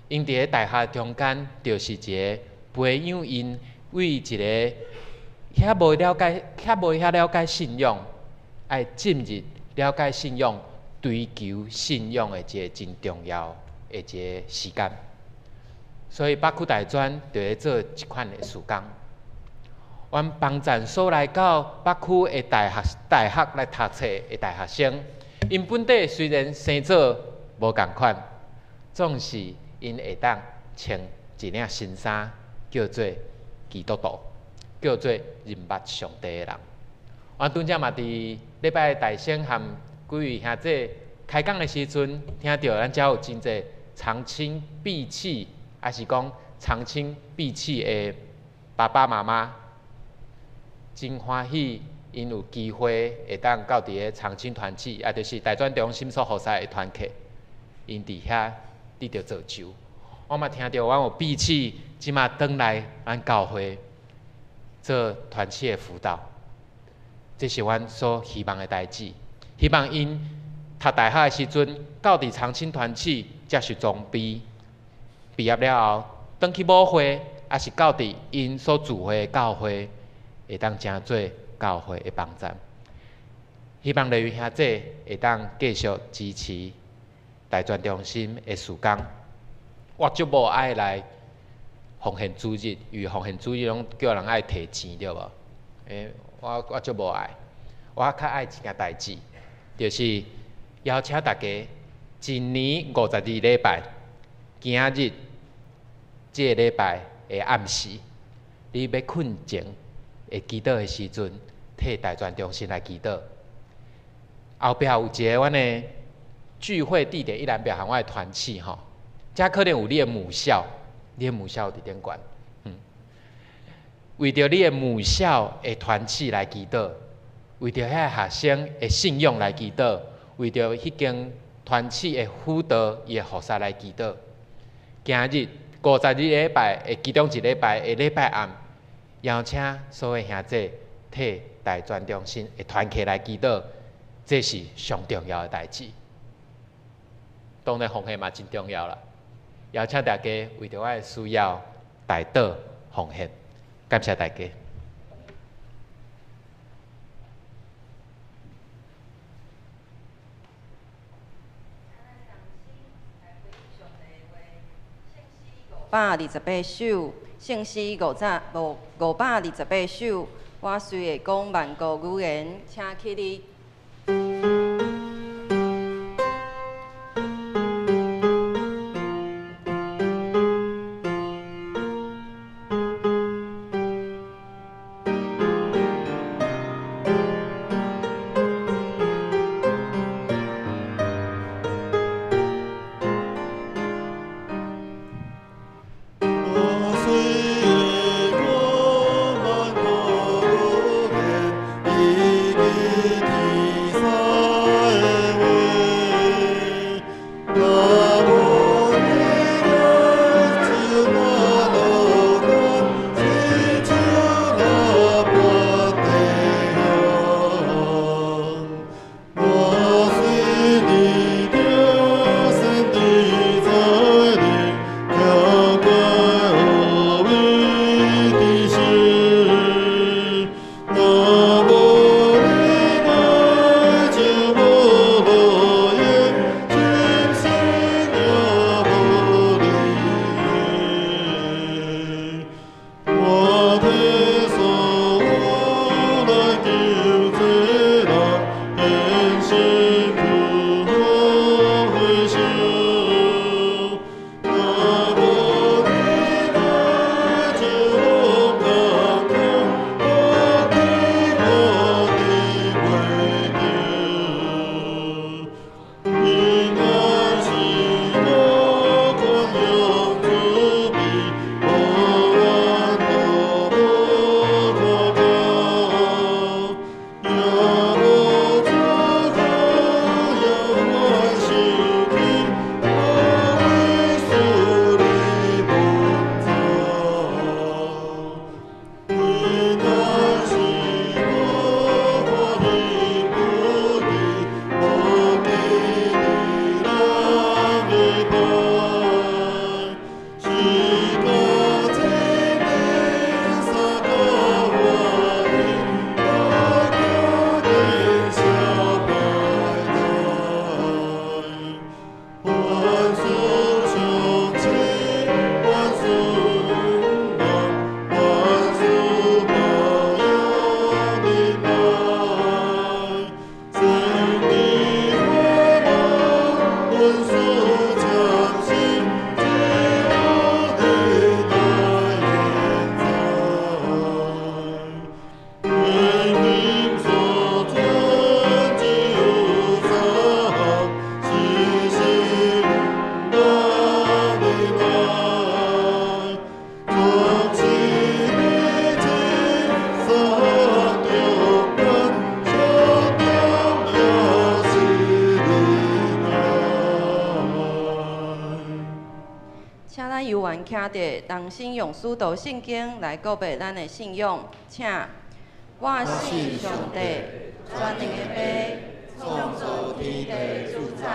𪜶佇咧大學中間，就是一个培養𪜶為一个遐無了解、遐無遐了解信仰，愛進入了解信仰、追求信仰的一个真重要的一个時間。所以北區大專就咧做這款的事工。阮幫贊所來到北區的大學來讀冊的大學生，𪜶本底雖然生做無仝款，總是𪜶會當穿一領新衫，叫做基督徒，叫做認捌上帝的人。阮拄才嘛佇禮拜大聖和幾位兄弟開講的時陣，聽著咱遮有真濟長青閉氣，抑是講長青閉氣的爸爸媽媽，真歡喜，𪜶有機會會當到佇个長青團契，也就是大專中心所服侍的團契，𪜶佇遐得著造就。我嘛聽著阮有閉氣，這馬轉來咱教會做團契的輔導，這是阮所希望的代誌。希望𪜶讀大學的時陣，到佇長青團契接受裝備，畢業了後，轉去母會，抑是到佇𪜶所聚會的教會，會當成做教會的幫贊。希望利位兄弟會當繼續支持大專中心的事工。我足無愛來奉獻主日，因為奉獻主日攏叫人愛提錢，對無？我足無愛，我較愛一件代誌，就是邀請大家一年52禮拜，今日這个禮拜的暗時，你欲睏前會祈禱的時陣，替大專中心來祈禱。後壁有一个阮的聚會地點，一覽表和我的團契吼，遮可能有你的母校，你的母校佇頂懸，為著你的母校的團契來祈禱，為著遐个學生的信仰來祈禱，為著彼間團契的輔導伊的服侍來祈禱。今日50日禮拜的其中一禮拜的禮拜暗，邀請所有兄弟替大專中心的團契來祈禱，這是上重要的代誌。當然奉獻嘛真重要啦，邀請大家為著我的需要代禱奉獻，感謝大家。528首，聖詩528首，我雖會講萬國語言，請起立。同心用使徒信經來告白咱的信仰，請。我信上帝，全能的父，創造天地主宰。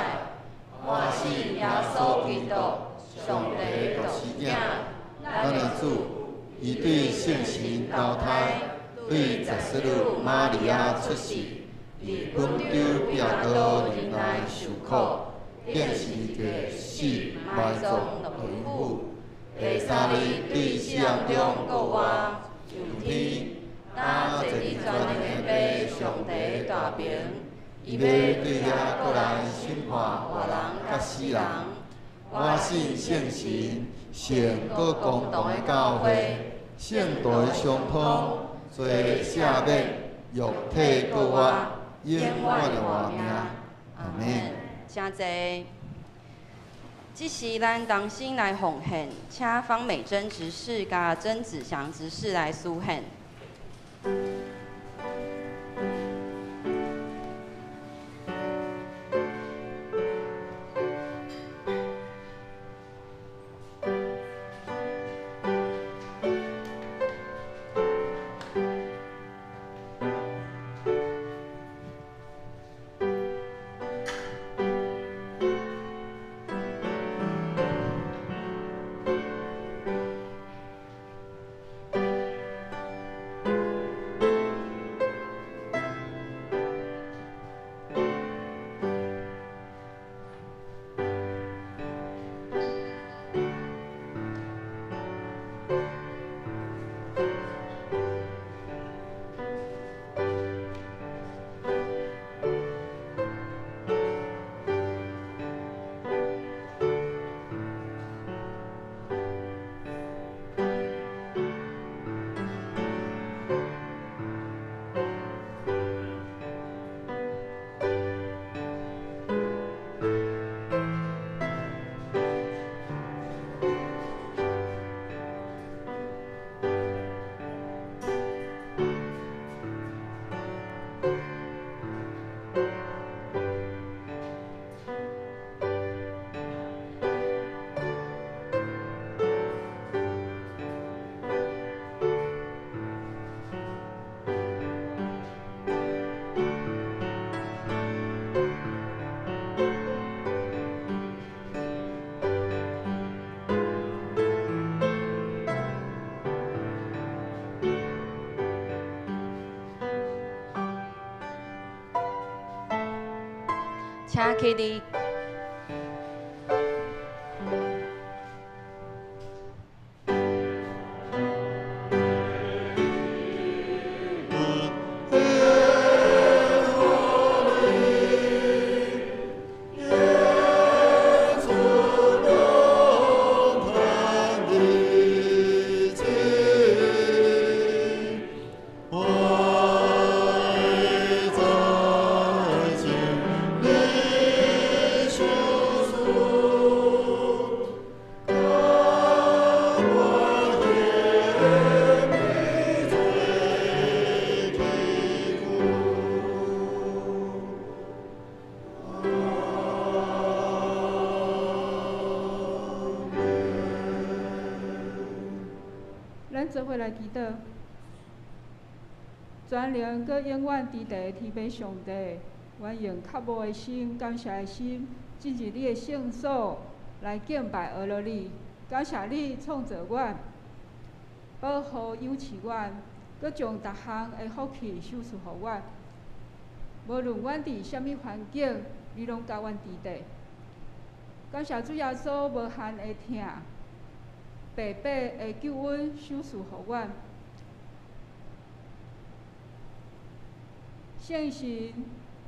我信耶穌基督，上帝的獨生子，咱的主，伊對聖神投胎，對十四日瑪利亞出世，佇本丟彼拉多忍耐受苦，釘十字架死，埋葬落陰府。第三日對死人中復活，上天，今坐佇全能的父上帝大爿，伊欲對遐閣來審判活人佮死人。我信聖神，聖閣公同的教會，聖徒的相通，罪赦免，肉體復活，永遠的活命。阿們。請坐。這時，咱同心來奉獻，請方美珍執事佮曾子祥執事來司獻。請起立。咱做伙來祈禱，全能閣永遠佇地的天父上帝，阮用渴慕的心、感謝的心，進入你的聖所來敬拜阿羅你。感謝你創造阮，保護養飼阮，閣將逐項的福氣賞賜予阮。無論阮佇啥物環境，你攏佮阮佇佇。感謝主耶穌無限的疼。白白的救恩賞賜予阮，聖神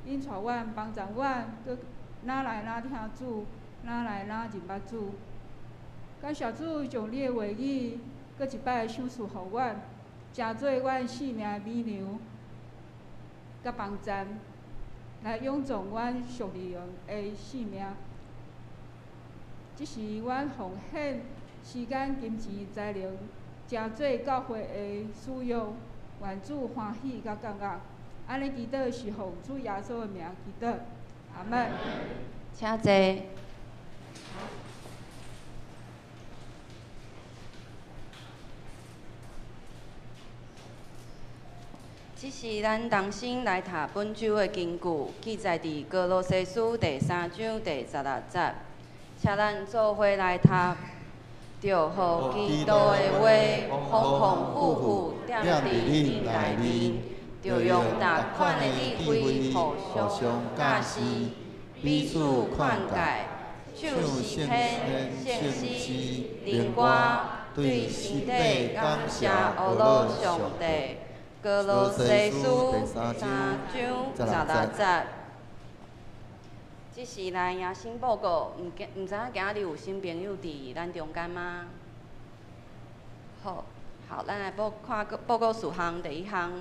引帶阮、幫助阮，閣愈來愈聽主，愈來愈認捌主。感謝主將你的話語，閣一擺賞賜予阮，成做阮生命的米糧，佮幫贊，來養壯阮屬靈的生命。這是阮奉獻時間、金錢、才能，成做教會的使用，願主歡喜佮感恩。按呢祈禱是奉主耶穌的名祈禱，阿們。請坐。這是咱同心來讀本周的經句，記載佇歌羅西書第三章第十六節，請咱做伙來讀。著予基督的話豐豐富富踮佇恁內面，著用逐款的智慧互相教示，彼此勸誡，唱詩篇、聖詩、靈歌，對心底感謝阿老上帝。歌羅西書三章十六節。這是來迎新報告，毋毋知影今仔日有新朋友佇咱中間嗎？好，好，咱來報看報告事項第一項。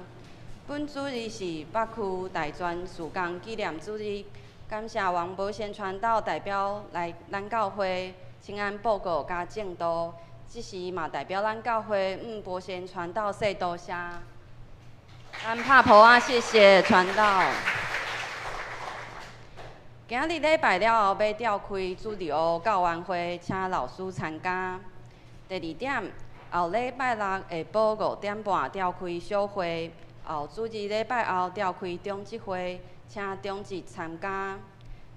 本主日是北區大專事工紀念主日，感謝王伯賢傳道代表來咱教會請安報告佮證道，這時嘛代表咱教會伯賢傳道說多謝。咱拍噗仔，謝謝傳道。今仔日禮拜了後，欲召開主日學教員會，請老師參加。第二點，後禮拜六下晡5點半召開小會，後主日禮拜後召開長執會，請長執參加。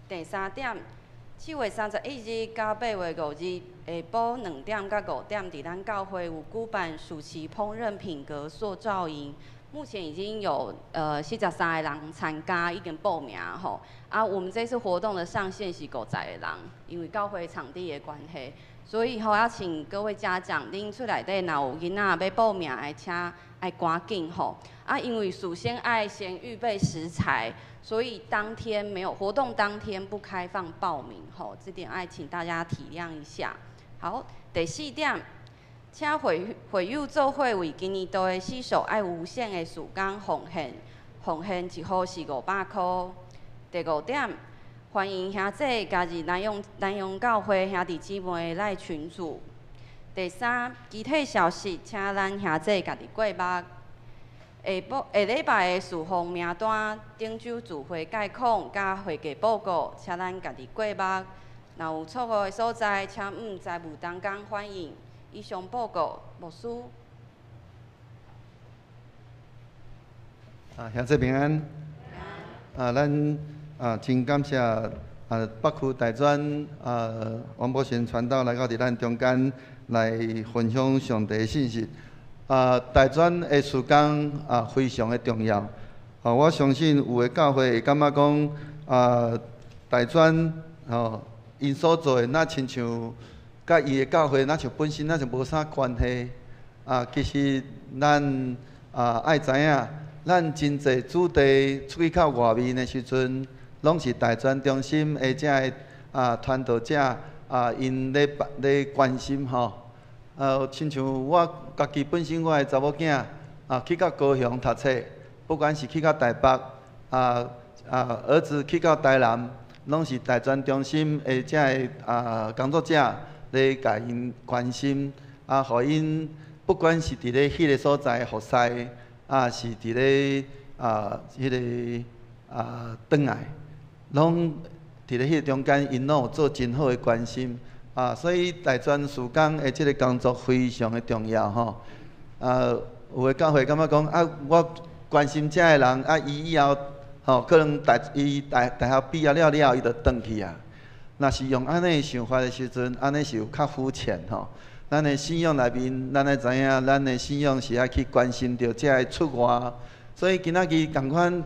第三點，7月31日到8月5日下晡2點到5點，佇咱教會有舉辦暑期烹飪品格塑造營。目前已經有43個人參加，已經報名吼。啊，我們這次活動的上限是50個人，因為教會場地的關係，所以吼要請各位家長，恁厝內底若有囡仔欲報名的，請愛趕緊吼。啊，因為事先愛先預備食材，所以當天沒有活動，當天不開放報名吼，這點愛請大家體諒一下。好，第四點。請會會友做伙為今年度的洗手愛無限的事工奉獻，奉獻一戶是500箍。第五點，歡迎兄弟加入南陽南陽教會兄弟姊妹的賴群組。第三，其他消息，請咱兄弟家己過目。下晡下禮拜的事奉名單、頂週聚會概況佮會計報告，請咱家己過目。若有錯誤的所在，請毋財務同工反映。以上報告，牧師。啊，兄弟平安。啊，咱啊真感謝啊北區大專啊王伯賢傳道來到佇咱中間來分享上帝的信息。啊，大專的事工啊非常的重要。啊，我相信有的教會會感覺講啊，大專吼，𪜶所做的，若親像佮伊的教會，若像本身若像無啥關係。啊，其實咱啊愛知影，咱真濟子弟出去到外面的時陣，攏是大專中心的遮个啊傳道者啊，𪜶咧關心吼。親像我家己本身，我的查某囝啊，去到高雄讀冊，不管是去到台北，兒子去到台南，攏是大專中心的遮个啊工作者咧共𪜶關心，啊，予𪜶不管是佇咧彼个所在服侍，啊，是佇咧啊彼个啊轉來，攏佇咧彼個中間，𪜶攏有做真好的關心。啊，所以大專事工的這个工作非常的重要吼。啊，有的教會感覺講啊，我關心遮个人，啊，伊以後吼可能大伊大大學畢業了了後，伊就轉去啊。若是用按呢想法的時陣，按呢是有較膚淺吼。咱的信仰內面，咱愛知影，咱的信仰是愛去關心著遮个出外。所以今仔日仝款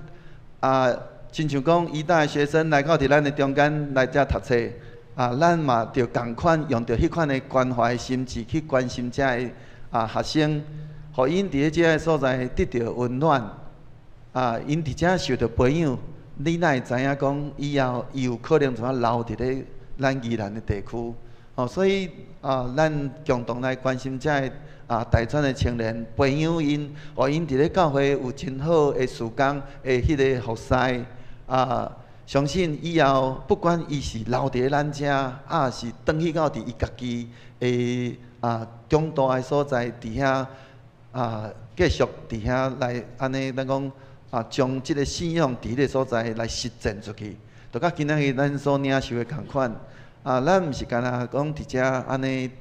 啊，親像講醫大的學生來到佇咱的中間來遮讀冊。啊，咱嘛著仝款用著彼款的關懷心志去關心遮个啊學生，予𪜶佇咧遮个所在得著溫暖。啊，𪜶佇遮受著培養，你哪會知影講以後伊有可能怎啊留佇咧咱宜蘭的地區？哦，所以啊，咱共同來關心遮个啊大專的青年，培養𪜶，予𪜶佇咧教會有真好的事工的彼个服侍啊。相信以後，不管伊是留佇咧咱遮，抑是轉去到佇伊家己的啊長大的所在，佇遐啊繼續佇遐來按呢，咱講啊，將這个信仰佇彼个所在來實踐出去，就佮今仔日咱所領受的仝款啊，咱毋是干焦講佇遮按呢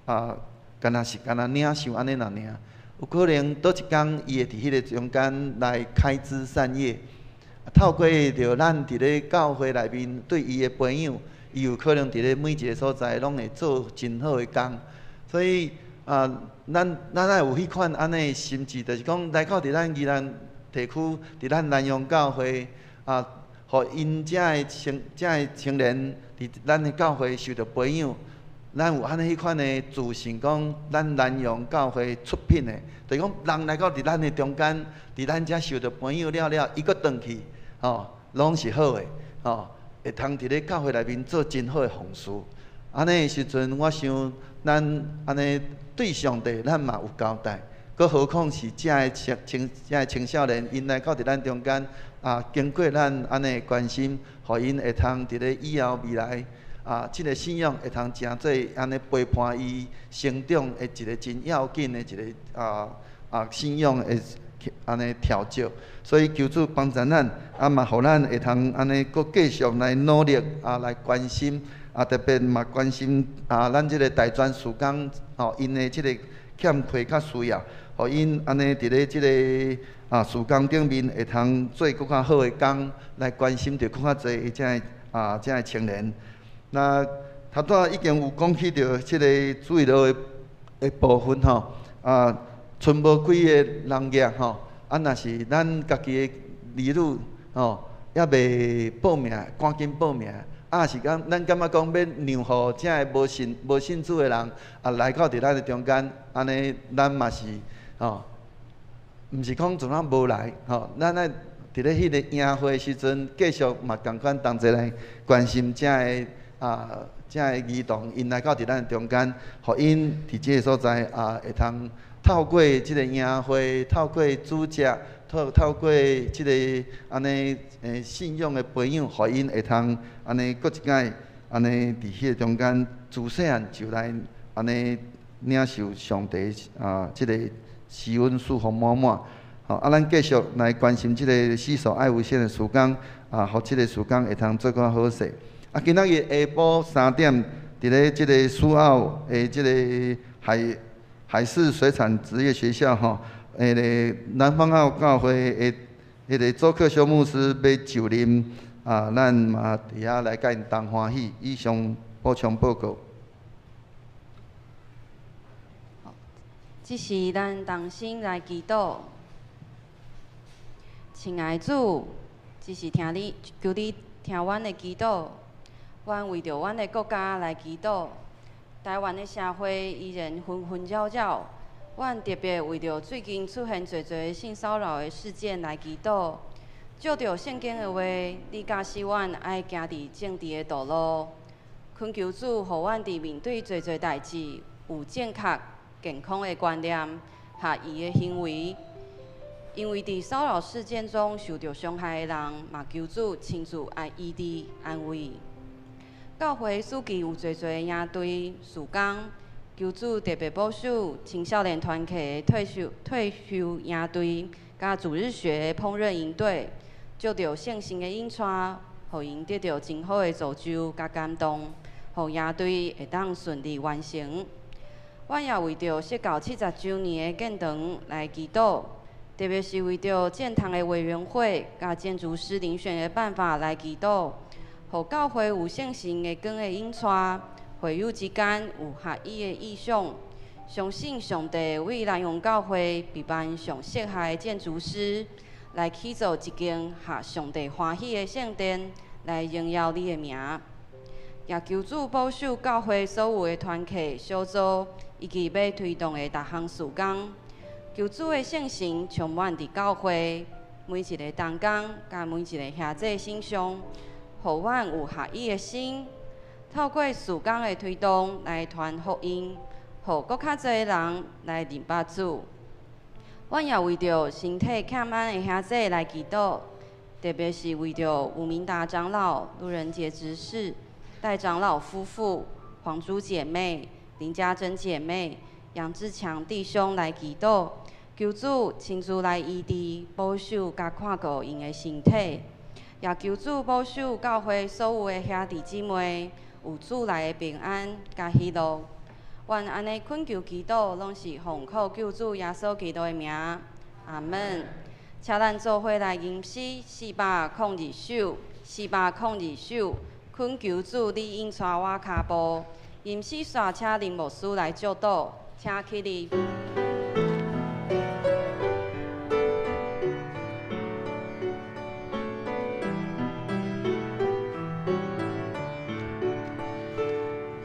啊，干焦是干焦領受按呢爾爾，有可能佗一工伊會佇彼个中間來開枝散葉。透過著咱佇咧教會內面對伊的培養，伊有可能佇咧每一个所在攏會做真好的工。所以啊，咱愛有彼款按呢心志，就是講來到佇咱宜蘭地區，佇咱南陽教會啊，予𪜶遮个青年佇咱的教會受著培養。咱有按呢彼款的自信，講咱南陽教會出品的，就是講人來到佇咱的中間，佇咱遮受著培養了了，伊閣轉去，吼，攏是好的，吼，會通佇咧教會內面做真好的服事。按呢的時陣，我想咱按呢對上帝，咱嘛有交代。閣何況是遮个青少年，𪜶來到佇咱中間，啊，經過咱按呢關心，予𪜶會通佇咧以後未來，啊，這个信仰會通成做按呢陪伴伊成長的一个真要緊的一个信仰的按呢調節。所以求主幫助咱，啊嘛予咱會通按呢閣繼續來努力啊，來關心啊，特別嘛關心啊，咱這个大專事工吼，𪜶的這个欠缺佮需要，予𪜶按呢佇咧這个啊事工頂面會通做閣較好的工，來關心著閣較濟遮个青年。那頭拄仔已經有講起著這个主日學的部分吼，啊，賰無幾个人額吼，啊，若是咱家己的兒女吼，猶未報名，趕緊報名。啊，是講咱感覺講欲讓予遮个無信主的人啊來到佇咱的中間，按呢咱嘛是吼，毋是講怎啊無來吼，咱愛佇咧彼個營會時陣，繼續嘛仝款同齊來關心遮个兒童，𪜶來到佇咱中間，予𪜶佇這个所在啊，會通透過這个營會，透過主日，透過這个按呢信仰的培養，予𪜶會通按呢閣一擺按呢佇彼個中間自細漢就來按呢領受上帝啊這個施恩賜福滿滿。吼，啊，咱繼續來關心這个洗手愛無限的事工，啊，予這个事工會通做較好勢。啊，今仔日下晡3點，佇咧這個蘇澳的這个海事水產職業學校吼，彼个南方澳教會的彼个周克修牧師欲就任，啊，咱嘛佇遐來佮𪜶同歡喜。以上補充報告。這時咱同心來祈禱，親愛的主，這時聽你求你。聽阮的祈禱。阮為著阮的國家來祈禱。台灣的社會依然紛紛擾擾，阮特別為著最近出現濟濟性騷擾的事件來祈禱。照著聖經的話，你教示阮愛行佇正直的道路。懇求主，予阮佇面對濟濟代誌有正確、健康的觀念和伊的行為。因為佇騷擾事件中受著傷害的人，嘛求主親自來醫治安慰。教會暑期有濟濟的營隊事工，求主特別保守青少年團契的退休營隊，佮主日學的烹飪營隊，藉著聖神的引帶，予𪜶得著真好的造就佮感動，予營隊會當順利完成。阮也為著釋教70週年的建堂來祈禱，特別是為著建堂的委員會佮建築師遴選的辦法來祈禱，予教會有聖神的光的引帶，會友之間有合一的意向。相信上帝為南洋教會備辦上適合的建築師，來起造一間合上帝歡喜的聖殿，來榮耀你的名。也求主保守教會所有的團契小組，以及欲推動的逐項事工。求主的聖神充滿佇教會每一个同工，佮每一个兄弟身上，予阮有合一的心，透過事工的推動來傳福音，予閣較濟人來認捌主。阮也為著身體欠安的兄弟來祈禱，特別是為著吳明達長老、路人傑執事、戴長老夫婦、黃珠姐妹、林家珍姐妹、楊志強弟兄來祈禱，求主親自來醫治、保守佮看顧𪜶的身體，也求主保守教會所有的兄弟姊妹有主內的平安佮喜樂。阮按呢懇求祈禱，攏是奉靠救主耶穌基督的名，阿門。請咱做伙來吟詩402首，402首，懇求主你引帶我跤步。吟詩煞請林牧師來祝禱，請起立。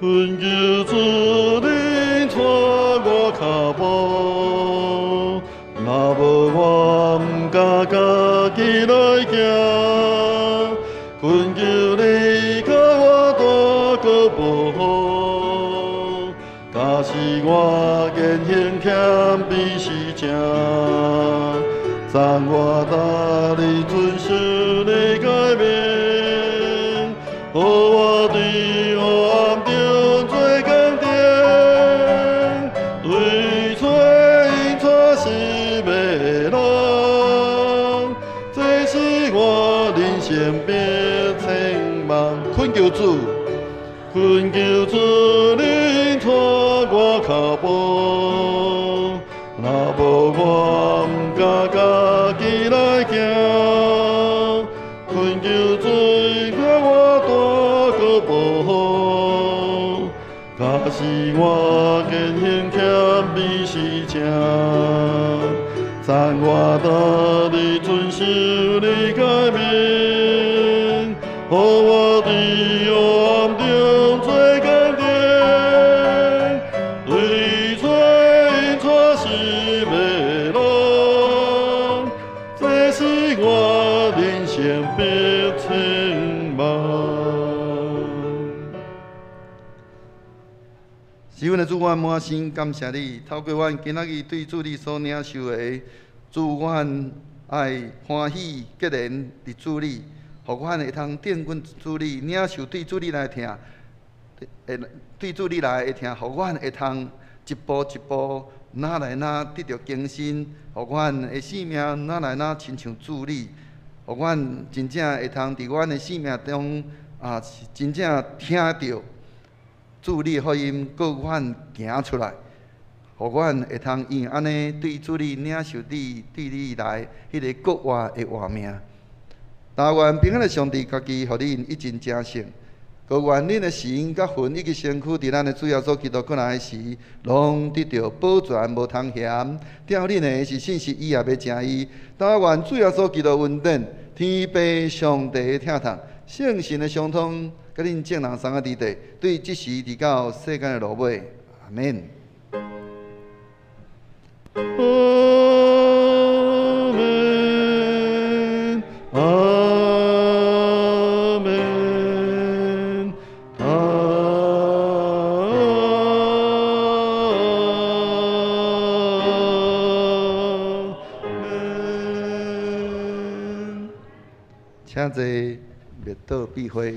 懇求主你帶我跤步，若無我毋敢家己來行。懇求你予我大個保護，假使我言行欠卑是正，讚我逐日遵守你誡命，予我佇黑暗中做光燈，對找引帶失迷的人，這是我人生必前望。懇求主，懇求主你帶我跤步，若無我毋敢家己來行。懇求主予我大個保護，假使我言行欠卑是正，讚我逐日遵守你誡命，予我佇黑暗中做光燈，對找引帶失迷的人，這是我人生必前望。是阮的主，阮滿心感謝你，透過阮今仔日對主你所領受的，主，阮愛歡喜結連佇主裡，予阮會通頂阮主你領受對主你來疼，會對主你來的疼，予阮會通一步一步，哪來哪得著更新，予阮的生命哪來哪親像主你，予阮真正會通佇阮的生命中啊，真正聽著主你的福音，閣阮行出來，予阮會通因按呢對主你領受你對你來彼个國活的活命。但願平安的上帝家己，予恁一盡成聖，閣願恁的神佮魂以及身軀，佇咱的主耶穌基督閣來時，攏得著保全，無通嫌。疼恁的是信實，伊也欲成伊。但願主耶穌基督恩典，天父上帝的疼痛，聖神的相通，佮恁眾人三个佇地，對這時直到世間的落尾，阿門。阿門，阿門，阿門。請坐，默禱閉會。